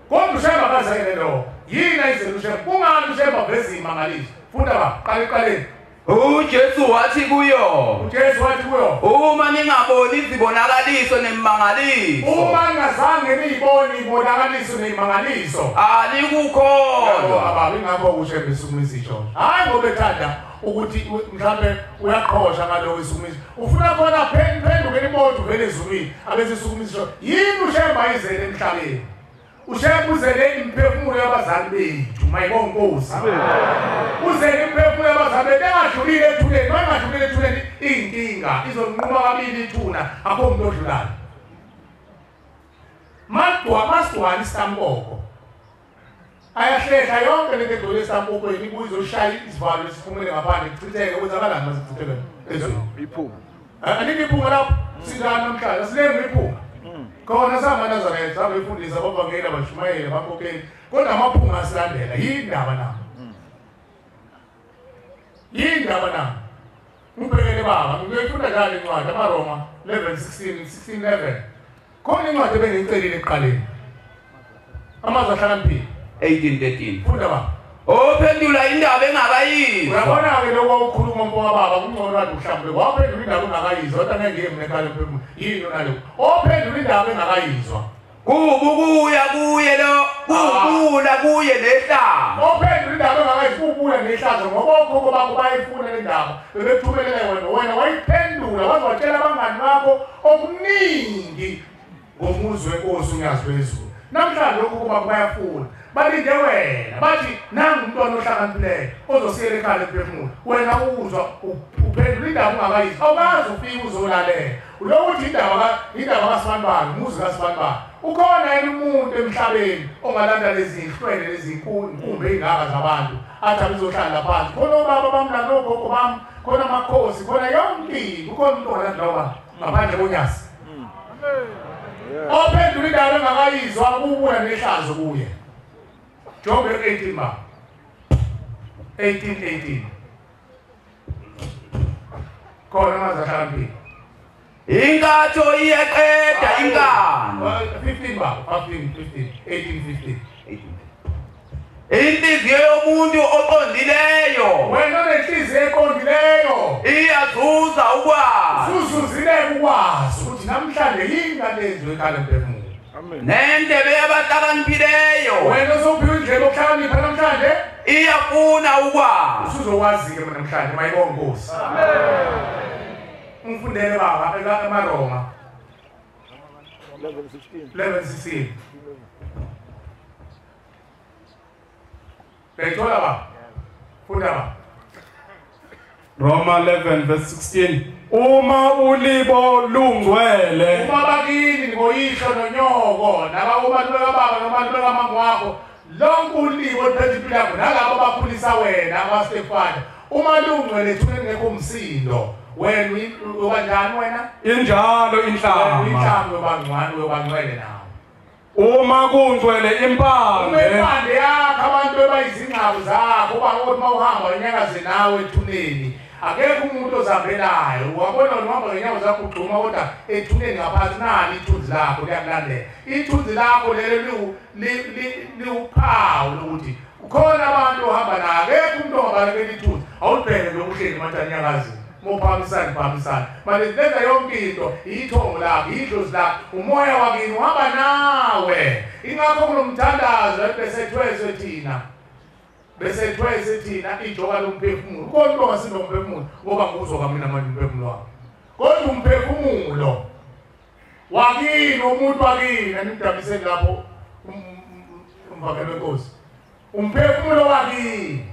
Kodwa uShembe akazele lo. Yini ayizele uShembe? Kungani uShembe aveza imangaliso? Funda baba, qala eqaleni. uJesu wathi kuyo. uJesu wathi kuyo. Uma ningaboni izibonakaliso nemimangaliso. Uma ningazange niyibone izibonakaliso nemimangaliso. Anikukholwa. Baba ingakho uShembe isukumisisho. Hayi ngoba ethanda ukuthi mhlambe uyaqhosha ngaloko isukumisho. Ufuna khona phenduke imoto vele ezulwini abese isukumisisho. Yini uShembe ayizele emhlabeni? uShembe uzele imiphefumulo yabazali bethu. Mayibonga Nkosi. Uzele imiphefumulo yabazali bethu engadlulile ethuneni. Mangadlulile ethuneni inkinga izonquma kabili ithuna akho umuntu odlulayo. Madwa masigcwala isitamkoko. Ayahlehla yonke lento egcwele esitamkokweni ibuye izoshaya isivalo esiphumele ngaphandle kuchitheke kwenzakalani masichitheke ezweni. Iphunga. Alikho iphunga lapho sinjani namhlanje asilengi iphunga. Khona samaNazaretha abefundisa abavangeli abashumayeli abakhokheli kodwa amaphunga asilandela yindaba na. Yindaba na. Ngibhekele baba ngiyifunda njalo incwadi amaRoma 11:16 16:11. Khona incwadi ebengiyicelile ekuqaleni. Amazwi ahlakaniphile 18:13. Funda baba. Ophendula indaba engakayizwa. Uyabona-ke lokho ukhuluma mfo kababa kungcono kade uhlambuluke. Waphendula indaba ongakayizwa kodwa ngeke ngiye mina ekhaya lemphefumulo. Yini yona leyo? Ophendula indaba engakayizwa. Kubukuya kuye lo, kubula kuye nehlazo. Ophendula indaba engakayizwa kubuya nehlazo ngoba okhokho bakho bayifuna le ndaba. Bebekuthumelela wena, wena wayiphendula waze watshela abangani bakho okuningi ngomuzi wenkosi uNyazi lwezulu. Namhlanje okhokho bakho bayafuna. Balinde wena bathi nangu umntwana ohlakaniphileyo ozosiyela ekhaya lemphefumulo. Wena uzwa uphendula indaba ungakayizwa awukazi ufike uzolalela. Ulokuthi indaba kaSibanibani umuzi kaSibanibani. Ukhona yini umuntu emhlabeni ongalanda lezi zinhlwele lezi nkumbe ey'ngaka zabantu athi abizohlala phansi? Khona obaba bami lanogogo bami, khona amakhosi, khona yonke into. Ukhona umuntu ongalanda lawo bantu ngaphandle konyazi. Ophendula indaba engakayizwa kubuya nehlazo kuye. Job 18 ma. 18:18. Khona amazwi ahlakaniphile. Inkatho iyeqeda inkani. 15 ba, 15 15 18 15. Inhliziyo yomuntu oqondileyo. Wena onenhliziyo eqondileyo. Iyazuza ukwazi. Usuzuzile ukwazi ukuthi namhlanje yini kanti ekhaya lemphefumulo. Amen. Nendebe yabahlakaniphileyo. Wena osuphiwe indlela yokuhlakanipha namhlanje iyafuna ukwazi. Usuzokwazi ke namhlanje mayibonge Nkosi. Amen. Ngifundele baba emaRoma 11:16. Beyithola baba. Funda baba. Roma 11 verse 16. Uma ulibo lungcwele. Uma bakini ngoyihlo nonyoko nabakubantu baba nabantu bakamama wakho lonke ulibo oluphethe impilo yakho nalabo abakhulisa wena abastepfather. Uma lungcwele ethuneni ngekho umsindo. Wena ubanjani wena? Injalo inhlama. Inhlama yobangcwane uyobangcwele nawe. Uma kungcwele impande. Impande yakho abantu bebayizingxabo zakho uba uma uhamba unyakaze nawe ethuneni. Akekho umuntu ozambelayo. Wabona uhamba ngenyawo zakho ugxuma kodwa ethuneni ngaphansi nali ithunzi lakho liyakulandela. Ithunzi lakho lelo liwuphawu lokuthi kukhona abantu ohamba naye. Akekho umuntu ongabalekela ithunzi. Awulibheke nje uhleli manje anyakazini. Mophamisana phamisana. Manje lenza yonke into ithongo lakho, idlozi lakho, umoya wakini uhamba nawe. Ingakho kunomthandazo bese thweswe thina. Bese thweswe thina ijoka lomphefumulo. Kodwa ongasindwa umphefumulo ngoba nguzwa kwamina manje umphefumulo wakho. Kodwa umphefumulo wakini umuntu wakini animdabiseni lapho umvakelo wenkosi. Umphefumulo wakini.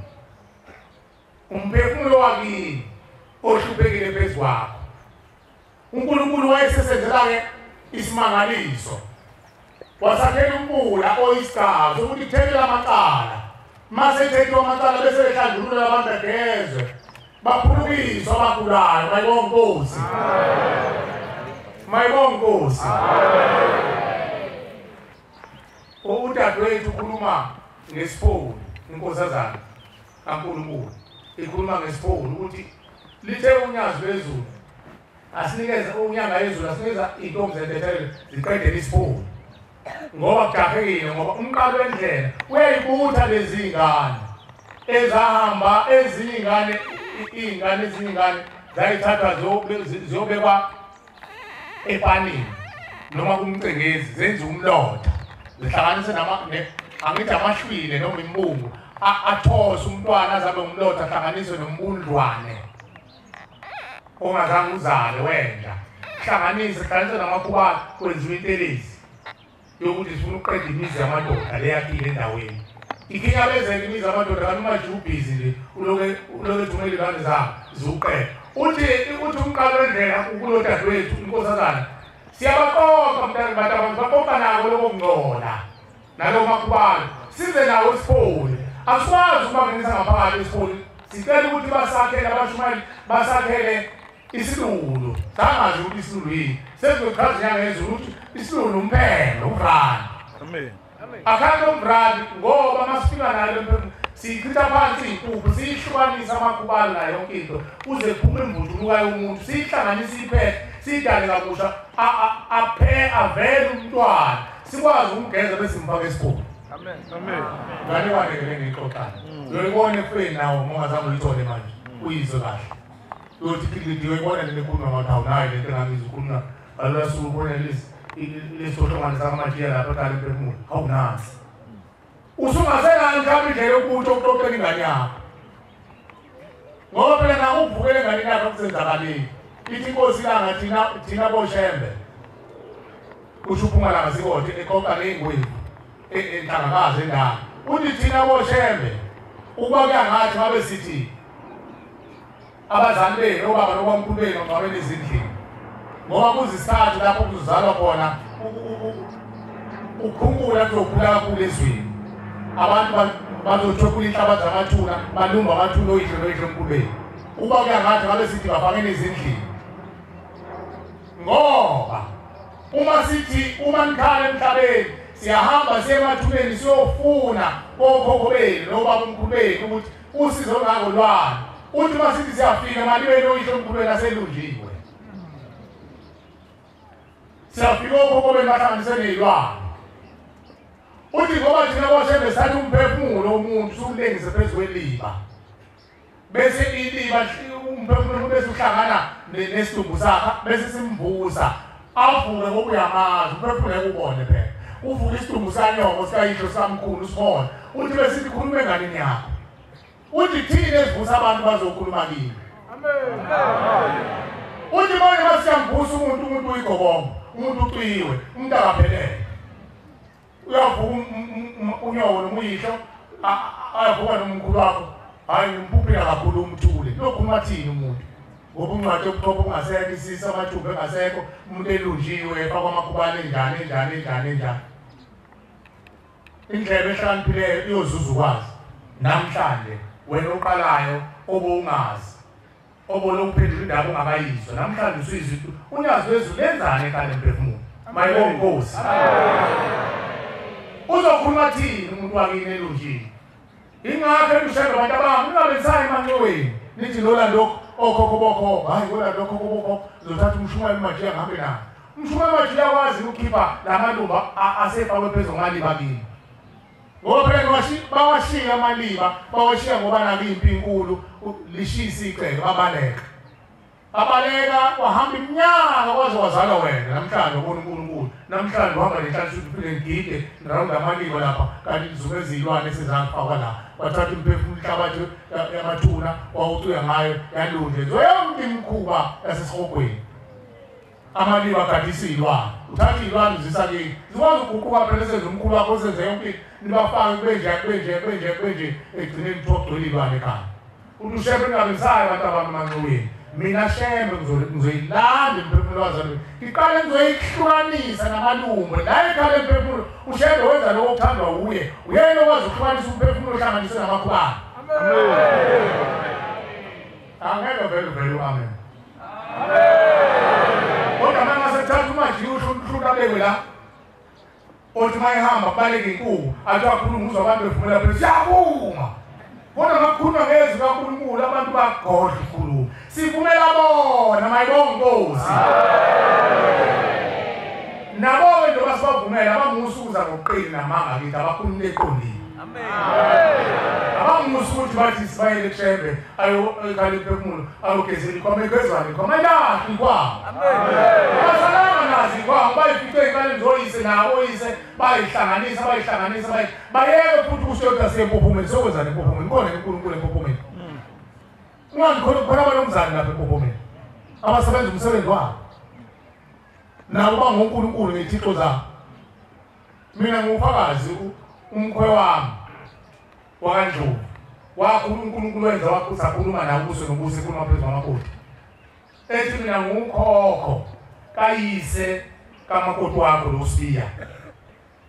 Umphefumulo wakini ohluphekile phezu kwakho. uNkulunkulu wayesesenzela-ke isimangaliso. Wasakhela umpula oyisigaba ukuthi ithekele amacala. Mase ethekele amacala bese behlanjulula abantu begezwe. Baphulukiswa abagulayo, mayibonge Nkosi. Mayibonge Nkosi. Udadewethu ukhuluma ngesifoni, inkosazana kaNkulunkulu. Ikhuluma ngesifoni ukuthi lithe unyazi lwezulu asinikeze unyanga yezulu asinikeza intombi zentethelo ziqedele isifoni ngoba kujahekile ngoba umqalo wendlela uyayibutha lezi ngane ezahamba ezinye ingane iy'ngane ezinye ingane zayithathwa ziyobekwa epanini noma kumcengezi zenziwe umlotha zihlanganise angithi amahlwile noma imbungu athose umntwana azabe umlotha ahlanganiswe nombundlwane ongazange uzale wenja hlanganise hlanganise namakhubalo kwenziwe intelezi yokuthi sifuna ukuqeda imizi yamadoda leyakhile endaweni. Ikhinyabezeka imizi yamadoda kanti uma nje ubhizi nje uloke ethumela iy'ngane zabo ziwuqeda. Uthi umqalo wendlela kulo dadewethu inkosazana siyabaqoqa mntana bantu abantu baqoqa nako lokho kungcola naloko makhubalo size nawo isipholi. Asikwazi ukubangenisa ngaphakathi esipholi. Sicela ukuthi basakhele abashumayeli basakhele isilulu. Sangazi ukuthi isilulu yini. Sekuzochaza inyanga yezulu ukuthi isilulu umphelo umvrani. Amen. Akhange umvrani ngoba masifika nayo siyichitha phansi iy'nkukhu siyihlukanise amakhubalo nayo yonke into kuze kuphume imvuthuluka yomuntu siyihlanganise iphethe siyidale kabusha avele umntwana sikwazi ukumgeza bese simfaka esikhulu. Amen. Amen. Ngane ke ngiyixoxayo. Uyoyibona efeni nawo uma ungazange uyithole manje uyizwe kahle. Uyothi philidi uyoyibona le ekhuluma ngathi awunayo lento engangizwa ukhuluma alula suku ubona lezi lesohlongwane sakamajiya lapha eqala emphefumulo awunansi. Usungasenayo mhlawumbe indlela yokuthi okuxoxela ingane yakho. Ngoba phela nawe ukuvukela enganeni yakho akusenzakaleli. Ithi inkosi ilanga thina boshembe. Kusho uPhumalanga Sikode eqoqa ney'ngwevu enhlangakazi endala. Uthi thina boshembe ukuba kuyangathi ngabe sithi abazali benu obaba nobamkhulu benu bangcwabeni ezindlini ngoba kuzisikhathi lapho kuzalwa khona ukukhumbula kuzokhula kakhulu ezweni. Abantu bazothwebula inhlabathi zamathuna balumba amathuna oyihlo noyihlomkhulu benu. Ukuba kuyangathi ngabe sithi bafakeni ezindlini ngoba uma sithi uma nikhala emhlabeni siyahamba siye emathuneni siyofuna kokhokho benu nobabamkhulu benu ukuthi usizo ngako lwani. Uthi uma sithi siyafika malibeni oyihlomkhulu benu aselunjiwe. Siyafika okhokho benu bahlanganise ney'lwane. Uthi ngoba thina boshembe sathi umphefumulo womuntu usulengise phezu kweliba. Bese iliba umphefumulo bese uhlangana nesidumbu sakhe bese simvusa. Avuke ngoba uyamazi, umphefumulo ekubone phela. Uvuka isidumbu sanyoko sikayihlo samkhulu sibone. Uthi bese sikhuluma enganeni yakho. Uthi thina esivusa abantu bazokhuluma kimi. Amen. Uthi manje masiyamvusa umuntu uyigobongo, umuntu ucwiwe, umuntu akaphelele. Uyavuka unyoko nomuyihlo, ayavuka nomkhulu wakho. Hayi ngimpuphila kakhulu umthule. Lokhuluma thini umuntu? Ngoba uncwadi yobuchopho bungasekho, isisa amathumbu engasekho, umuntu elunjiwe efakwa amakhubane enjani enjani enjani enjani. Indlebe ehlakaniphileyo iyozuza ukwazi. Namhlanje wena oqalayo obungazi, obona ukuphendula indaba ungakayizwa, namhlanje usuyizwa unyazi lwezulu lenzani ekhaya emphefumulo. Mayibonge Nkosi. Uzokhuluma thini umuntu wakini elunjini? Ingakho elushebe abantu abami ningabesayi emanxiweni nithi lola lokho okhokho bokhokho, hayi lola lokho okhokho bokhokho, uzothatha umshumayeli majiya ngihambe naye. Umshumayeli majiya wazi ukukhipha lamalumba asefakwe phezu kwamaliba kini. Ngoba phela bawashiya amaliba, bawashiya ngoba naki impi inkulu, lishisa iceke babaleka. Babaleka wahamba iminyaka kwaze wazalwa wena namhlanje ubona uNkulunkulu. Namhlanje uhamba nenhlanhla uphile ngide round amaliba lapha kanti izuke ezilwane esezafakwa la. Wathatha umphefumulo inhlabathi yamathuna wawucuya ngayo yalunje. Yonke imikhuba yasesihogweni. Amaliba agadisa iy'lwane. Uthatha iy'lwane uzisa kini. Zikwazi ukuguquka phela senze umkhulu wakho senze yonke nibafake kube nje kube nje kube nje kube nje egcineni kuthiwa kugcwele iy'lwane ekhaya. Uthi ushembe ningabesayo abantu abami emanxiweni. Mina shembe ngizoyilanda imphefumulo wazalwa. Ngiqale ngizoyihlukanisa namalumbo. La ekhaya emphefumulo ushembe wenza lokho okuthandwa uye. Uyena okwazi ukuhlukanisa umphefumulo ohlanganiswe namakhubane. Amen. Angeke vele vele amen. Amen. Kodwa manje sekuthatha umajiya usho abekwe la. Othi mayehamba kubaleka inkuku, athi akhuluma uzwa abantu bevumela phezulu. Siyabuma. Kodwa makukhulunywa ngezwi kaNkulunkulu abantu bagodla ukukhuluma. Sivumela bona mayibonge Nkosi. Nabo njengoba sibavumela abamusuza ngokuqina namanga kithi abakhuluma eqondile. Amen. Abamusa ukuthi bathi sibayele kushembe ayo ekhaya umphefumulo ayogezela ikhwama egezwane ikhwama ilahle ikhwama. Amen. Abasalanga nazi ikhwama bayifice eqaleni zoyise nabo oyise bayihlanganisa bayihlanganisa bayeke futhi ukushoda siye empophomeni sokwenzani empophomeni khona uNkulunkulu empophomeni. Ungani khona abanomzane lapha empophomeni abasebenza umsebenzi wabo. Nabo bangoNkulunkulu ngezithixo zabo. Mina ngufakazi umkhwe wami wakaNdlovu wakhuluma uNkulunkulu wenza wakhuluma nawe ubuso nobuso ekhuluma phezu kwamakoti. Ethi mina ngukhokho kayise kamakoti wakho lo Sibiya.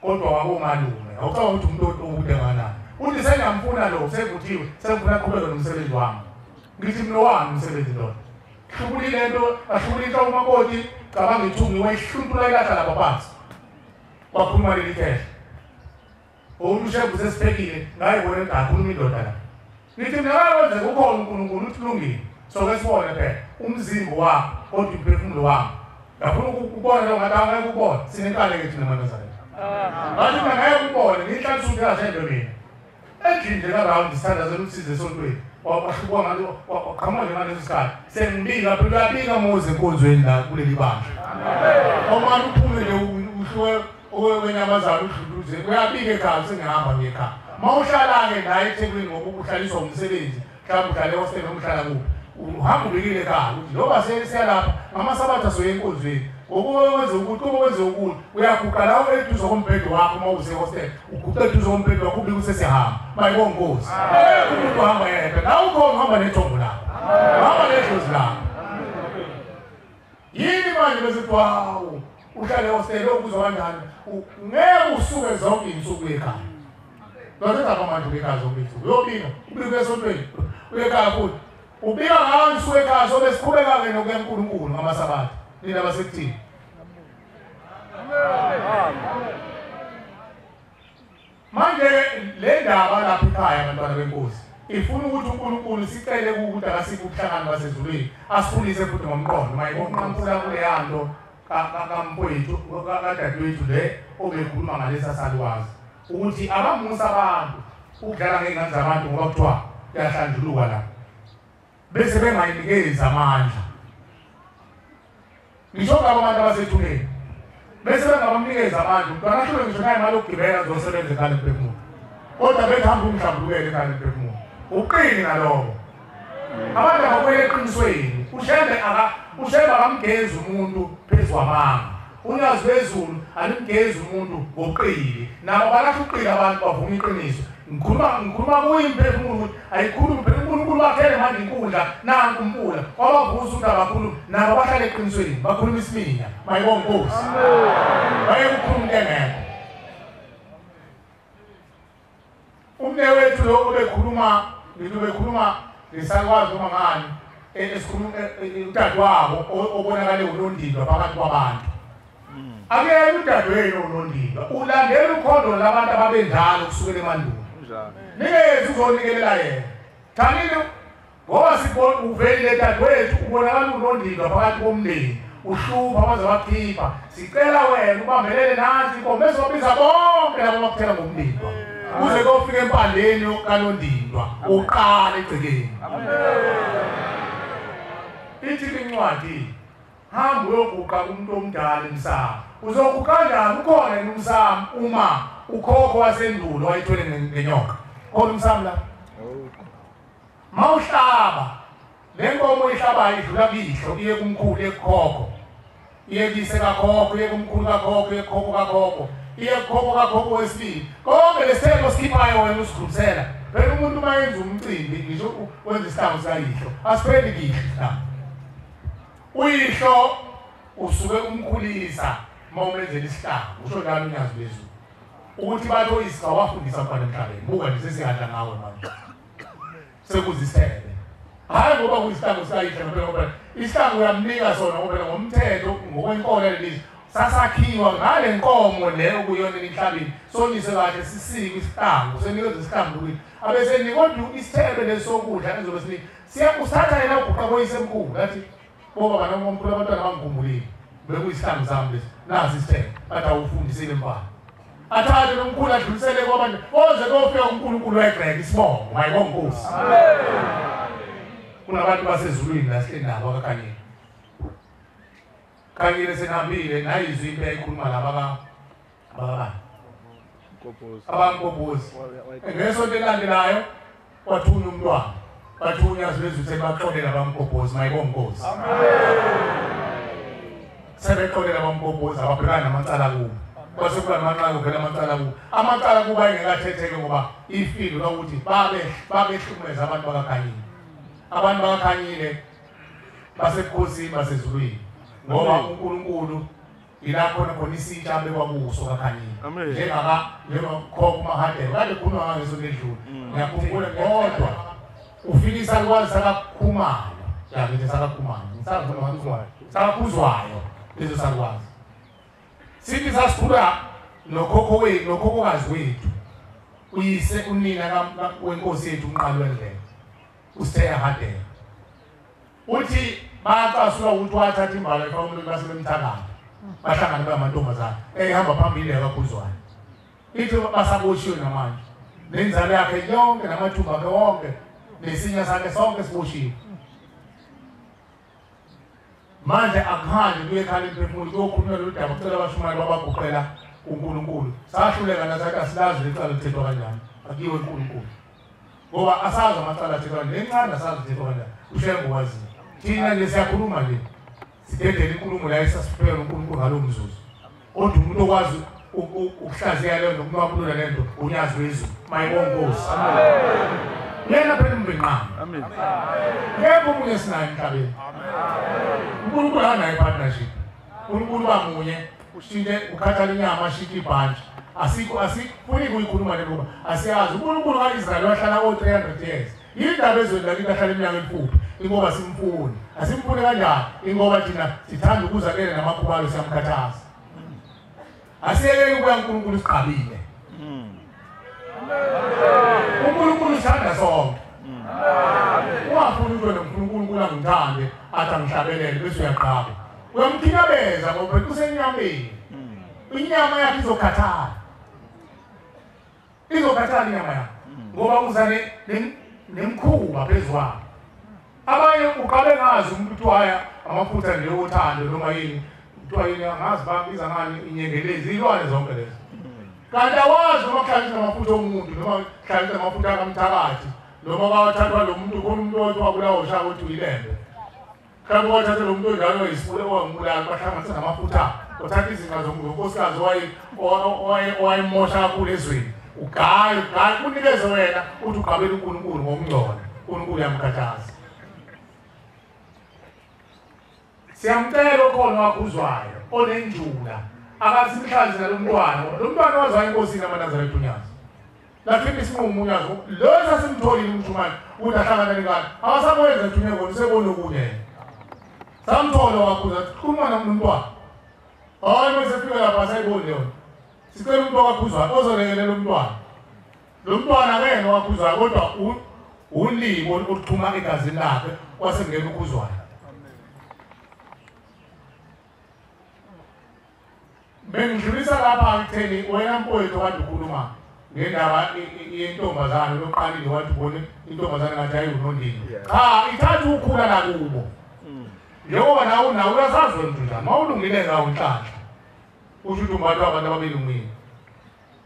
Kodwa wakomalume. Awucabanga ukuthi umuntu okude kangakanani. Uthi sengiyamfuna lo sevuthiwe sengifuna aqhubeke nomsebenzi wami. Ngithi mina wami umsebenzi lona. Hlubulile lento, ahlubulile inhloko umakoti, cabanga ithungi wayihluntula ilahla lapha phansi. Wakhuluma leli khehla. Umuntu ushembe usesiphekile ngayibona ukuthi akhuluma indoda la. Ngithi mina kwenzeka ukhona uNkulunkulu uthi kulungile. Soke sibone phela umzimba wakho kodwa umphefumulo wakho. Ngafuna ukubona lo ngathi angeke ukubone. Sinenkani ke thina manazareth. Ngathi mina ngeke ukubone ngihlanhla ukuthi kashembe mina. Endlini nje ka round sithandazela ukuthi size esontweni. Wahlubuka ngalo waqhamuka nje ngaleso sikhathi. Sengibika phela uyabika muze enkonzweni la kuleli bandla. Amen. Omane uphume nje uhluke owenyamazana udluluze uyabika ekhaya sengihamba ngiye ekhaya. Mawuhlala-ke la eThekwini ngoba uhlaliswa umsebenzi mhlawumbe uhlale ehostela noma uhlala kuphi uhamba ubikile ekhaya ukuthi njengoba siyalapha ngamasabatha soye enkonzweni ngokuba wenze ukuthi uma wenze ukuthi uyaguqa la eduze kombhede wakho uma usehostela uguqa eduze kombhede wakho ubike usesiyahamba mayibonge Nkosi. Akekho umuntu ohamba yedwa nawe ukhona uhamba nethongo lakho uhamba nedlozi lakho. Yini manje bese kuthiwa hawu uhlale ehostela okuzwa kanjani ngeke usuke zonke iy'nsuku ekhaya. Lothatha manje ubika zonke iy'nsuku uyobika ubika esontweni uye ekhaya futhi ubika ngayo insuku ekhaya sobe siqhubeka-ke nokuya kuNkulunkulu ngamasabatha nina basekuthini. Manje le ndaba lapha ekhaya abantwana benkosi ifuna ukuthi uNkulunkulu sicele ukuthi akasiphe ubuhlakani basezulwini asikhulise futhi ngomqondo mayibonqampula kuleya nto kamfowethu kadadewethu le obekhuluma ngalesa salukazi. Ukuthi abamusa abantu ukudlala ngey'ngane zabantu ngoba kuthiwa kuyahlanjuluka la. Bese bengayinikezi amandla. Ngisho ngabo abantu abasethuneni. Bese bengabamnikeza amandla, umntwana ahlule ngisho naye imali yokugibela azosebenza ekhaya lemphefumulo. Kodwa bethi hamba umhlambulukele ekhaya lemphefumulo. Uqini ngaloko. Abantu ababuyele eqinisweni. Ushembe akamgezi umuntu phezu kwamanga. Unyazi lwezulu alimgezi umuntu ngoqili. Nabo balahla uqili abantu bavuma iqiniso. Ngikhuluma kuyo imphefumulo ukuthi ayikhulume phela uNkulunkulu wakhele manje inkundla nanku umpula. Wabavusa ukuthi abakhulume nabo bahlale eqinisweni bakhuluma isiminya. Mayibonge Nkosi. Bayeke ukukhuluma into engekho. Umnewethu lo obekhuluma ngithi ubekhuluma ngisakwazi noma ngani esikhuluma udadewabo obonakale unondindwa phakathi kwabantu. Akuyena udadewenu unondindwa, ulandela ukhondo labantu ababenjalo kusukela emandulo. Nikeze uzonikelela yena. Thanini ngoba sibona uvelile dadewethu ubonakala unondindwa phakathi komndeni. Uhlupha baze bakhipha. Sicela wena ubambelele nathi inkomo ezobiza bonke labo abakuthela ngomndindwa. Kuze kofika empandeni kanondindwa uqale egcekeni. Ithi incwadi hamba uyoguqa kumuntu omdala emsamo. Uzoguqa kanjani ukhona yena umsamo uma ukhokho wasendulo wayethwele ngenyoka? Khona umsamo la. Mawuhlaba le nkomo ihlabayo idlula kuyihlo iye kumkhulu ekukhokho. Iye kuyise kakhokho, iye kumkhulu kakhokho, iye kukhokho kakhokho. Iye kukhokho kakhokho wesibili. Konke lesithelo osikhiphayo wena usidlulisela. Phela umuntu uma yenza umcimbi ngisho wenza isihlangu sikayihlo, asipheli kuyihlo isihlangu. Uyihlo usuke umkhulisa uma umenzela isihlangu, usho njalo unyazi lwezulu. Ukuthi bathi oyise wafundisa umntwana emhlabeni. Buka nje sesiyadla ngawe manje. Sekuzisele. Hayi ngoba kuyisihlangu sikayihlo ngempela ngoba isihlangu uyamnika sona ngoba ngomthetho ngokwenkolo lelizwe. Sasakhiwa ngale nkomo le okuyona emhlabeni. Sonise kahle sisike isihlangu, senikezwe isihlangu kuyi. Abese kodwa isithebe lesokudla ezobe sinika. Siyakusatha yena uguqa koyise emkhulu athi bobaba nomkhulu abantwana bangikhumbulile. Bekuyisihlangu sami lesi. Nasi isithebe. Bathi awufundisile mfana. Athathe nomkhulu adlulisele kwabantu. Koze kofika uNkulunkulu wegrek isibongo. Mayibonge Nkosi. Kunabantu basezulwini la sihleli nabo akakhanyile. Khanyile senihambile nayizwa impi eyayikhuluma laba abamgobhozi. Ngesonto elilandelayo kwathunywa umntwana. Bathunywa lwezulu sebaxolela abamgobhozi. Mayibonge Nkosi. Sebexolela abamgobhozi ababhekana namacala kubo. Kwase kuba namacala kuvela amacala kubo. Amacala kubo ayengekathetheke ngoba ifilo lokuthi babehlukumeza abantu bakakhanyile. Abantu bakakhanyile basebukhosini basezulwini. Ngoba uNkulunkulu ila khona khona isitsha abekwa kuso kakhanyile. Njengokhokho uMahadebe kade khuluma ngesonto edlule. Ngiyakhumbula kodwa ufika isalukwazi sakaKhumalo. Ya ngithi sakaKhumalo. Ngisakuzwa sakaKhuzwayo lezo salukwazi. Sithi sasikhula nokhokho wethu nokhokhokazi wethu. Uyise unina wenkosi yethu umqali wendlela. Usithe Hadebe. Uthi bayacasula ukuthi wathatha imbala efaka umuntu basebemthakatha. Bahlangana bayamantombazana. Ehamba phambili akakhuzwayo. Ithi basaboshiwe namanje. Nenzalo yakhe yonke namathumba akhe wonke nesinya sakhe sonke siboshiwe. Manje akuhambe kuye ekhaya lemphefumulo kuyokhulunywa lolu daba kucela abashumayeli babaguqela uNkulunkulu. Sahluleka nathi asilazi lecala lithethwa kanjani. Akuyiwe uNkulunkulu. Ngoba asazi amacala athethwa kanjani, lencane asazi ithethwa kanjani. Ushembe waziyo. Thina nje siyakhuluma nje. Sidedele inkulumo la esasiphela uNkulunkulu ngalowo mzuzu. Kodwa umuntu okwazi ukuhlaziya leyo nokunwabulula le nto unyazi lwezulu. Mayibonge Nkosi. Yena phela umbinqama. Amen. Yebo omunye sinaye emhlabeni. uNkulunkulu akanayo partnership. uNkulunkulu bamunye ushintshe ukhathala inyama ashintshe ibhantshi. Asikho asifuni kuyikhuluma le ngoba asiyazi uNkulunkulu kaIsrael wahlala o 300 years. Yindaba ezweni lakithi ahlala iminyaka emfuphi ingoba simfuni. Asimfuni kanjani? Ingoba thina sithanda ukuza kuyena namakhubalo siyamkhathaza. Asiyekele ukuya uNkulunkulu siqabile. uNkulunkulu uthanda sonke. Ungafuni ukuthi uNkulunkulu angithande athi angihlabelele bese uyaqaba. Uyamkhinyabeza ngoba usenyameni. Inyama yakhe izokhathala. Izokhathala inyama yakho ngoba uza nemkhuba phezu kwakho. Abanye uqale ngazi umuntu kuthiwa haya amafutha nje othando noma yini, kuthiwa yini angazi babiza ngani inyengelezi, izilwane zonke lezo. Kanti awazi noma kuhlanganiswa amafutha omuntu noma kuhlanganiswa amafutha kamthakathi noma kwathathwa lo muntu khona umuntu othi wabulawa ushaka uthi uyilembe. Mhlawumbe kwathatha lo muntu onjalo oyisibule owangibulala bahlanganisa namafutha, uthatha izinqa zonkosikazi owayemosha kakhulu ezweni. Ugaye ugaye kunikeze wena uthi ugabele uNkulunkulu ngokungcola, uNkulunkulu uyamkhathaza. Siyamcela okhona wakhuzwayo onenjula akasimhlazi nalo mntwana. Lo mntwana wazwa enkosini amaNazaretha uNyazi. Lathini isinqumo uNyazi lo sasimtholile umshumane ukuthi ahlangana nengane awasakwenza thunywe kona usebona okunye. Samthola wakhuza khuluma nomntwana. Hayi mase fika lapha sayiboni leyo. Sicela umuntu owakhuzwayo ozolekelela umntwana. Lo mntwana akuyena owakhuzwayo kodwa ulibo oluxhuma egazini lakhe kwasengena ukhuzwayo. Bengidlulisa lapha ekutheni wena mfowethu kade ukhuluma ngendaba yentombazane loqalile wathi ubone intombazane ngathi ayinondini. Cha, ithatha ukukhula nakubo. Njengoba nawe unawe uyasazi wena njani, mawulungile ngawo inhlanhla. Usho ukuthi umbantu abantu ababelungile.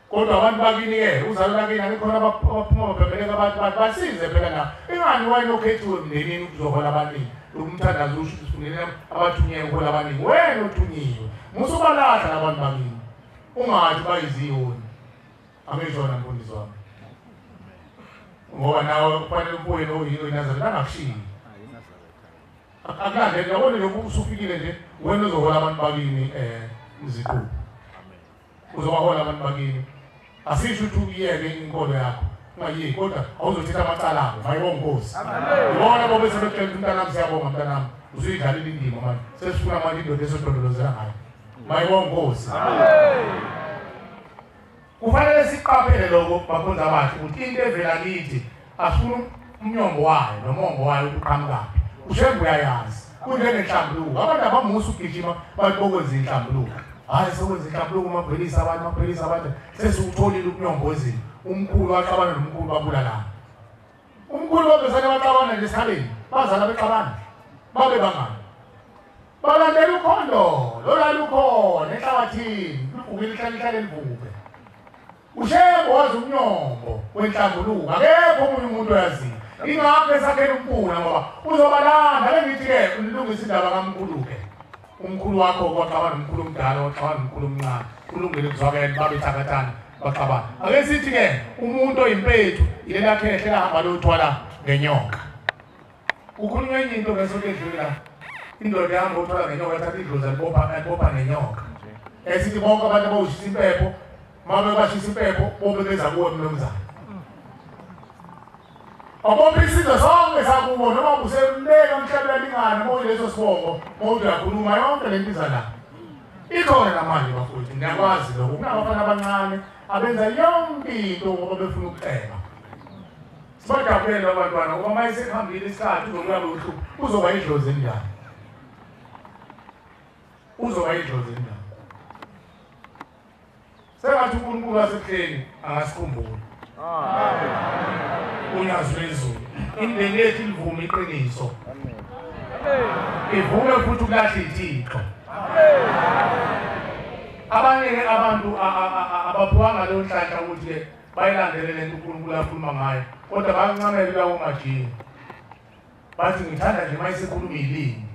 Kodwa abantu bakini-ke uzalo lakini abekhona abaphuma babhebheleka abantu basize phela na. Ingani wena okhethiwe emndenini ukuthi uzohola abaningi. Umthandazo usho ukuthi ufunele abathunyiwe uhola abaningi. Wena othunyiwe. Musubalahla labantu bakini. Ungathi bayiziyoni. Angishona mfundisi wami. Ngoba nawe kufanele umfowenu oyiNazaretha angakushiyi. Akulandeli yabona nje usufikile nje wena uzohola abantu bakini iziqu. Uzobahola abantu bakini. Asisho ukuthi uyeke inkolo yakho. Ungayeki kodwa awuzothatha amacala abo. Mayibonga Nkosi. Ibona bobe sebekutshela ukuthi mntanami siyabonga mntanami. Usuyidlalile indima manje. Sesifuna manje indoda esodondolozela ngayo. Mayibonga Nkosi. Kufanele siqaphele lokho bakhonza abahle ukuthi into evela kithi asifuna umnyombo wayo nomongo wayo uqhamukaphi. Ushembe uyayazi. Kunjengenhlambuluko. Abantu abamusa ukugijima bathi bokwenza inhlambuluko. Hayi sokwenza inhlambuluko mabhelisa abantu mabhelisa abantu sesiwutholile umnyombo wezinto. Umkhulu waxabana nomkhulu babulalana. Umkhulu babesane baxabana nje esikhaleni. Bazala bexabana. Babe bangani. Balandela ukhondo, lolala ukhona enhlabathini, luvukile ihlale ihlale livuke. Ushembe wazi umnyombo wenhlambuluko. Akekho omunye umuntu oyaziyo. Ingakho esakhela umpuna ngoba uzobalanda. Ake ngithi-ke ulungisa indaba kamkhulu-ke. Umkhulu wakho waxabana nomkhulu omdala, waxabana nomkhulu omncane. Kulungile kuzwakele babethakathana baxabana. Ake sithi-ke umuntu oyimpethu ilela khehle lahamba lothwala ngenyoka. Kukhulunywa enye into ngesonto edlule la. Indoda ihamba uthwala ngenyoka yathatha idlozi alibopha ngenyoka. Esithi bonke abantu abawushisa impepho mabe bashisa impepho bobe beza kuwe mnumzane. Abopha isizwe sonke sakubo noma useluleka mhlawumbe uyalingana uma uyileso sibongo uma uyakhuluma yonke le nto iza la. Ikhona namanje bafowethu ngiyakwazi lokho. Kunabafana abancane abenza yonke into ngoba befuna ukuceba. Sibajabulele abantwana ngoba uma esehambile isikhathi uzobuya uhlupho uzoba idlozi enjani. Uzoba idlozi enjani. Sengathi uNkulunkulu wasebuhleni angasikhumbula. Amen. UNyazi lwezulu. Imindeni yethu ilivume iqiniso. Amen. Ivume futhi ukulahla ithixo. Amen. Abanye abantu abaphuwanga leyo nhlanhla ukuthi bayilandele lento uNkulunkulu akhuluma ngayo. Kodwa bayancamela lawo majini. Bathi ngithanda nje uma isekhuluma ilimi.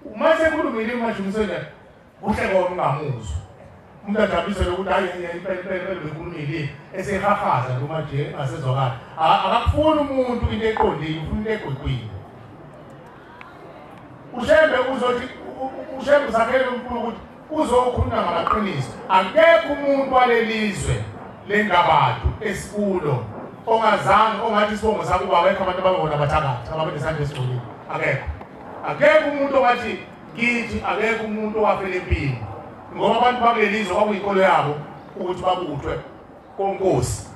Uma isekhuluma ilimi manje kuhle kona ungamuzwa. Umuntu ajabulise ukuthi hayi impela impela bekhuluma ilimi esehahaza noma nje asezwakala. Akakufuni umuntu into eqondile, ufuna into egoqiwe. Ushembe uzothi ushembe usakhele uMkhulu ukuthi uzokhuluma ngamaqiniso. Akekho umuntu walelizwe lengabadu esikulo ongazange ongathi isibongo sakuba awekho abantu ababona abathakathi ababenesandla esigcolile. Akekho. Akekho umuntu ongathi kithi akekho umuntu owafela empini. Ngoba abantu bakulelizwe kwakuyinkolo yabo ukuthi babuthwe konkosi.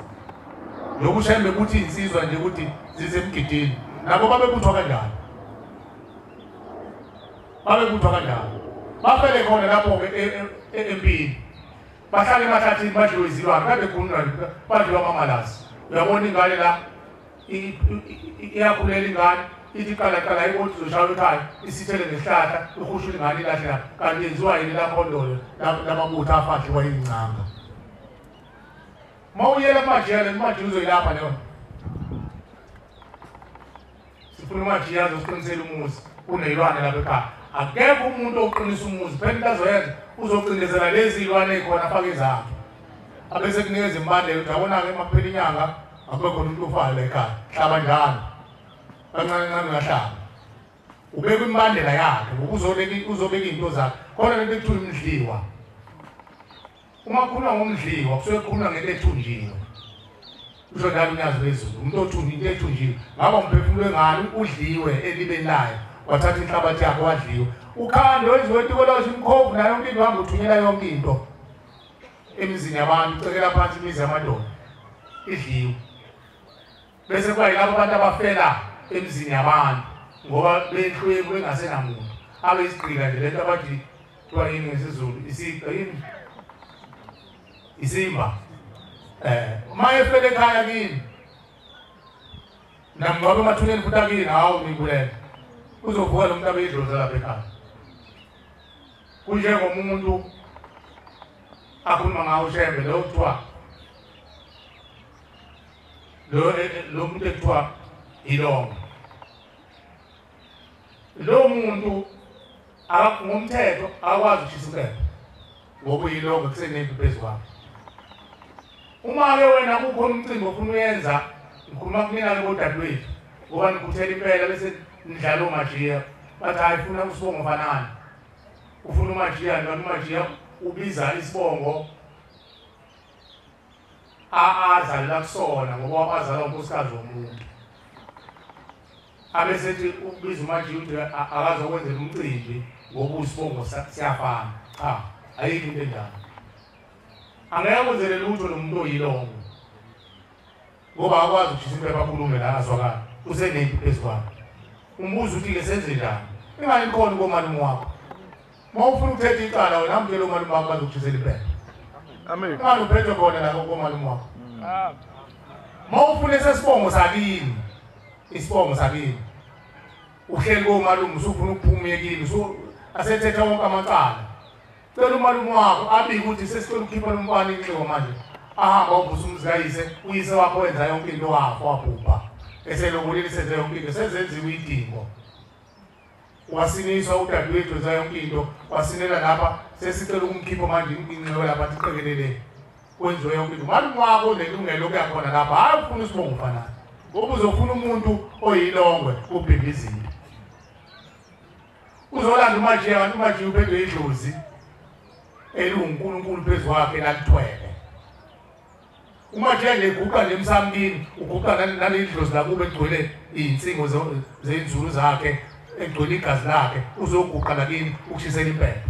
Lokhu ushembe kuthi insizwa nje ukuthi zisemgidini. Nabo babebuthwa kanjani? Babebuthwa kanjani? Bafele khona lapho-ke empini. Bahlale emahlathini badliwe izilwane, kade khuluma badliwa amamalazi. Uyabona ingane la iyakhulela ingane ithi qala qala imoto izoshaya ekhaya isithele ngesihlahla ihushula ingane ilahle la kanti yenziwa yini lakhondolo lamabutho afadliwa ingcanga. Mawuyela kumajele kumajele uzoyilapha leyo. Sifuna umajiya azoqinisela umuzi unezilwane lapha ekhaya. Akekho umuntu oqinisa umuzi phela into azoyenza uzocindezela lezi zilwane ezikhona afake ezakhe. Abese kunikeza imbandela ukuthi yabona-ke uma kuphela inyanga akube khona umuntu ofayo la ekhaya. Hlaba njalo. Kancane kancane uyahlaba. Ubeka imbandela yakhe ngoba uzobeka izinto zakhe. Khona lento ekuthiwa imidliwa. Uma kukhulunywa ngomdliwa kusuke kukhulunywa ngento ethunjiwe. Usho njalo uNyazi lwezulu, umuntu othunjiwe into ethunjiwe. Ngaba umphefumulo wengane udliwe elibeni layo. Wathatha inhlabathi yakhe wadliwa. Ukhande wenziwe itikoloshe imkhovu nayo yonke into uhamba uthunyela yonke into. Emizini yabantu ucekela phansi imizi yamadoda. Idliwe. Bese kuba yilabo abantu abafela emizini yabantu ngoba behlwempu bengasenamuntu. Abe isigqila nje lento abathi kuthiwa yini ngesiZulu isiqa yini? Isimba. Uma efele ekhaya kini namngcwabe emathuneni futhi akini hawu nibulele. Uzovuka lo muntu abe idlozi lapha ekhaya. Kunjengomuntu akhuluma ngawo uShembe lo kuthiwa lo muntu ekuthiwa ilongo. Lo muntu ngomthetho akwazi ukushisa impepho ngoba uyilongo kusenempi phezu kwakhe. Uma-ke wena kukhona umcimbi ofuna uyenza, ngikhuluma kunina-ke bodadewethu ngoba nikhuthele impela bese nidlala omajiya bathi hhayi funa usibongo fanani. Ufuna umajiya kanti umajiya ubiza isibongo azalela kusona ngoba wabazalwa unkosikazi womuntu. Abesethi ukubiza umajiya ukuthi akazokwenzela umcimbi ngoba usibongo siyafana. Cha, ayikho into enjalo. Angeke kwenzele lutho lo muntu oyilongo ngoba akwazi ukushisa impepha akhulume la azwakala usenempi phezu kwakhe. Umbuzo uthi-ke senze njani? Ingani likhona komalume wakho? Uma ufuna ukuthetha icala wena amtshele umalume wakho bazokushisela impepha. Ingani uphethe khona la komalume wakho? Uma ufuna esesibongo sakini, isibongo sakini uhleli komalume usufuna ukuphuma uye kini asethetha wonke amacala. Cela umalume wakho abike ukuthi sesicela ukukhipha lo mfana inxeba manje. Ahamba uvusa umuzi kayise, uyise wakho wenza yonke into wafa wabhubha. Eselobolile senze yonke into, sezenziwe idingo. Wasiniswa udadewethu wenza yonke into, wasinela lapha sesicela ukumkhipha manje inxeba lapha athi qekelele. Kwenziwe yonke into. Umalume wakho unelungelo lokuya khona lapha, hhayi ufuna isibongo fanana. Ngoba uzofuna umuntu oyilongwe ubhibha izinto. Uzolanda umajiya kanti umajiya uphethwe idlozi eliwuNkulunkulu phezu kwakhe lalithwele. Umajiya nje eguqa nje emsamkini, uguqa naleli dlozi lakubo egcwele iy'nsingo zey'nzulu zakhe, egcwele igazi lakhe, uzoguqa lakini ukushisela impepho.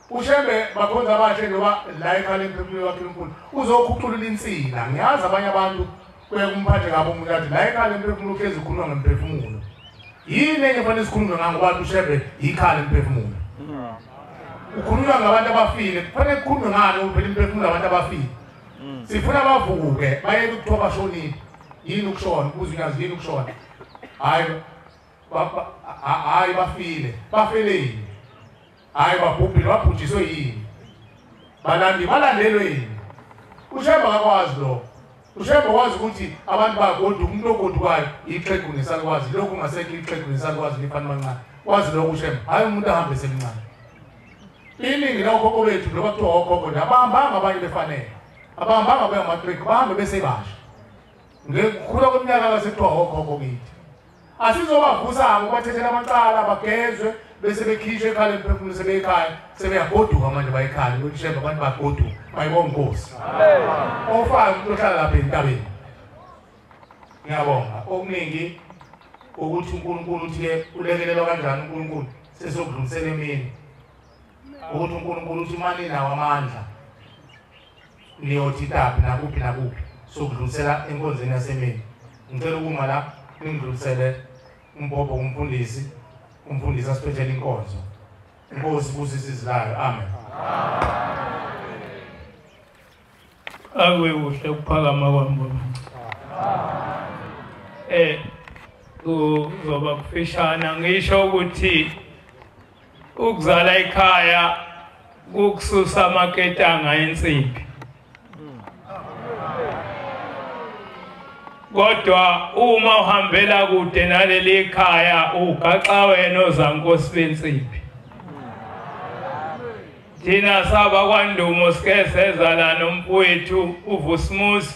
uShembe bakhonza abahle njengoba la ekhaya emphefumulweni wakhe uNkulunkulu uzokhuculula insila. Ngiyazi abanye abantu kuye kumphathe kabi umuntu athi la ekhaya emphefumulo uhlezi ukhuluma ngemphefumulo. Yini enye fanele sikhulume ngayo ngoba uShembe ikhala emphefumulo. Ukhulunywa ngabantu abafile, kufanele kukhulunywe ngalo phela imphefumulo abantu abafile. Sifuna bavuke bayeke ukuthiwa bashonile. Yini ukushona? Kuze unyazi yini ukushona? Hayi hayi bafile. Bafele yini? Hayi babhubhile, babhujiswe yini? Balandelwe yini? uShembe akakwazi lokho. uShembe wazi ukuthi abantu bagoduka, umuntu ogodukayo ixhegu nesalukwazi, lokhu ungasekho ixhegu nesalukwazi lifana mancane. Wazi lokho uShembe, hhayi umuntu ahambe esemncane. Iningi lawokhokho bethu njengoba kuthiwa okhokho nje abahambanga abanye befanele. Abahambanga bengamaxhegu, bahambe besebasha. Ngekukhula kweminyaka kasekuthiwa okhokho kithi. Asizobavusa-ke ubathethela amacala bagezwe bese bekhishwe ekhala emphefumulo sebeyikhaya sebeyagoduka manje bayikhaya ukuthi Shembe abantu bagoduka bayibonga inkosi. Ofayo umuntu ohlala lapha entabeni. Ngiyabonga. Okuningi ukuthi uNkulunkulu uthi-ke ulekelelwa kanjani uNkulunkulu sesokudlulisela emini. Ukuthi uNkulunkulu uthi mani nawo amandla niyothi taphi nakuphi nakuphi sokudlulisela enkonzweni yasemini. Ngicela ukuma la ngidlulisele umbhobho kumfundisi, umfundisi asiphethele inkonzo. Inkosi ibusise izilayo. Amen. Akuwe kuhle ukuphakama kwami baba. Kuzoba kufishana ngisho ukuthi ukuzala ekhaya kukususa amaketanga ensimbi. Kodwa uma uhambela kude naleli khaya ugaxa wena ozankosi bensimbi. Thina saba kwaNdumo sike sezala nomfowethu uVusimuzi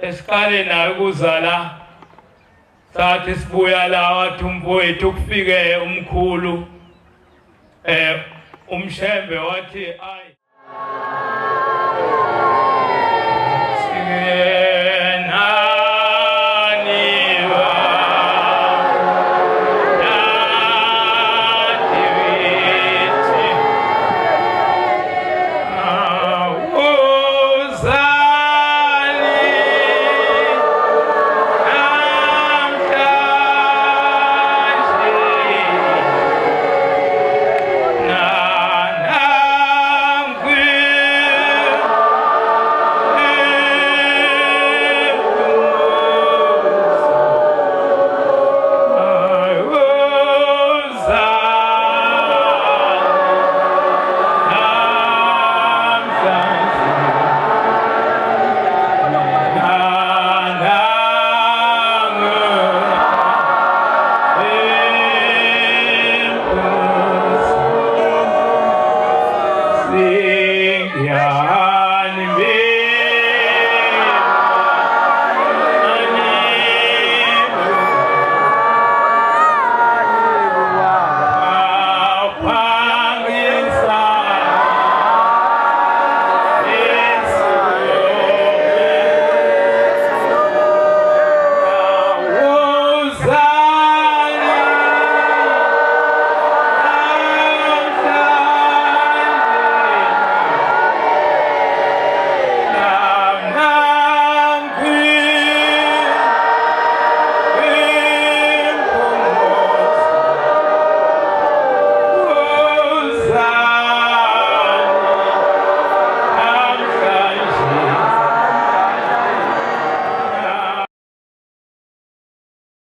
esiqale naye ukuzala, sathi sibuya la wathi umfowethu kufike umkhulu umshembe wathi ayi Yeah.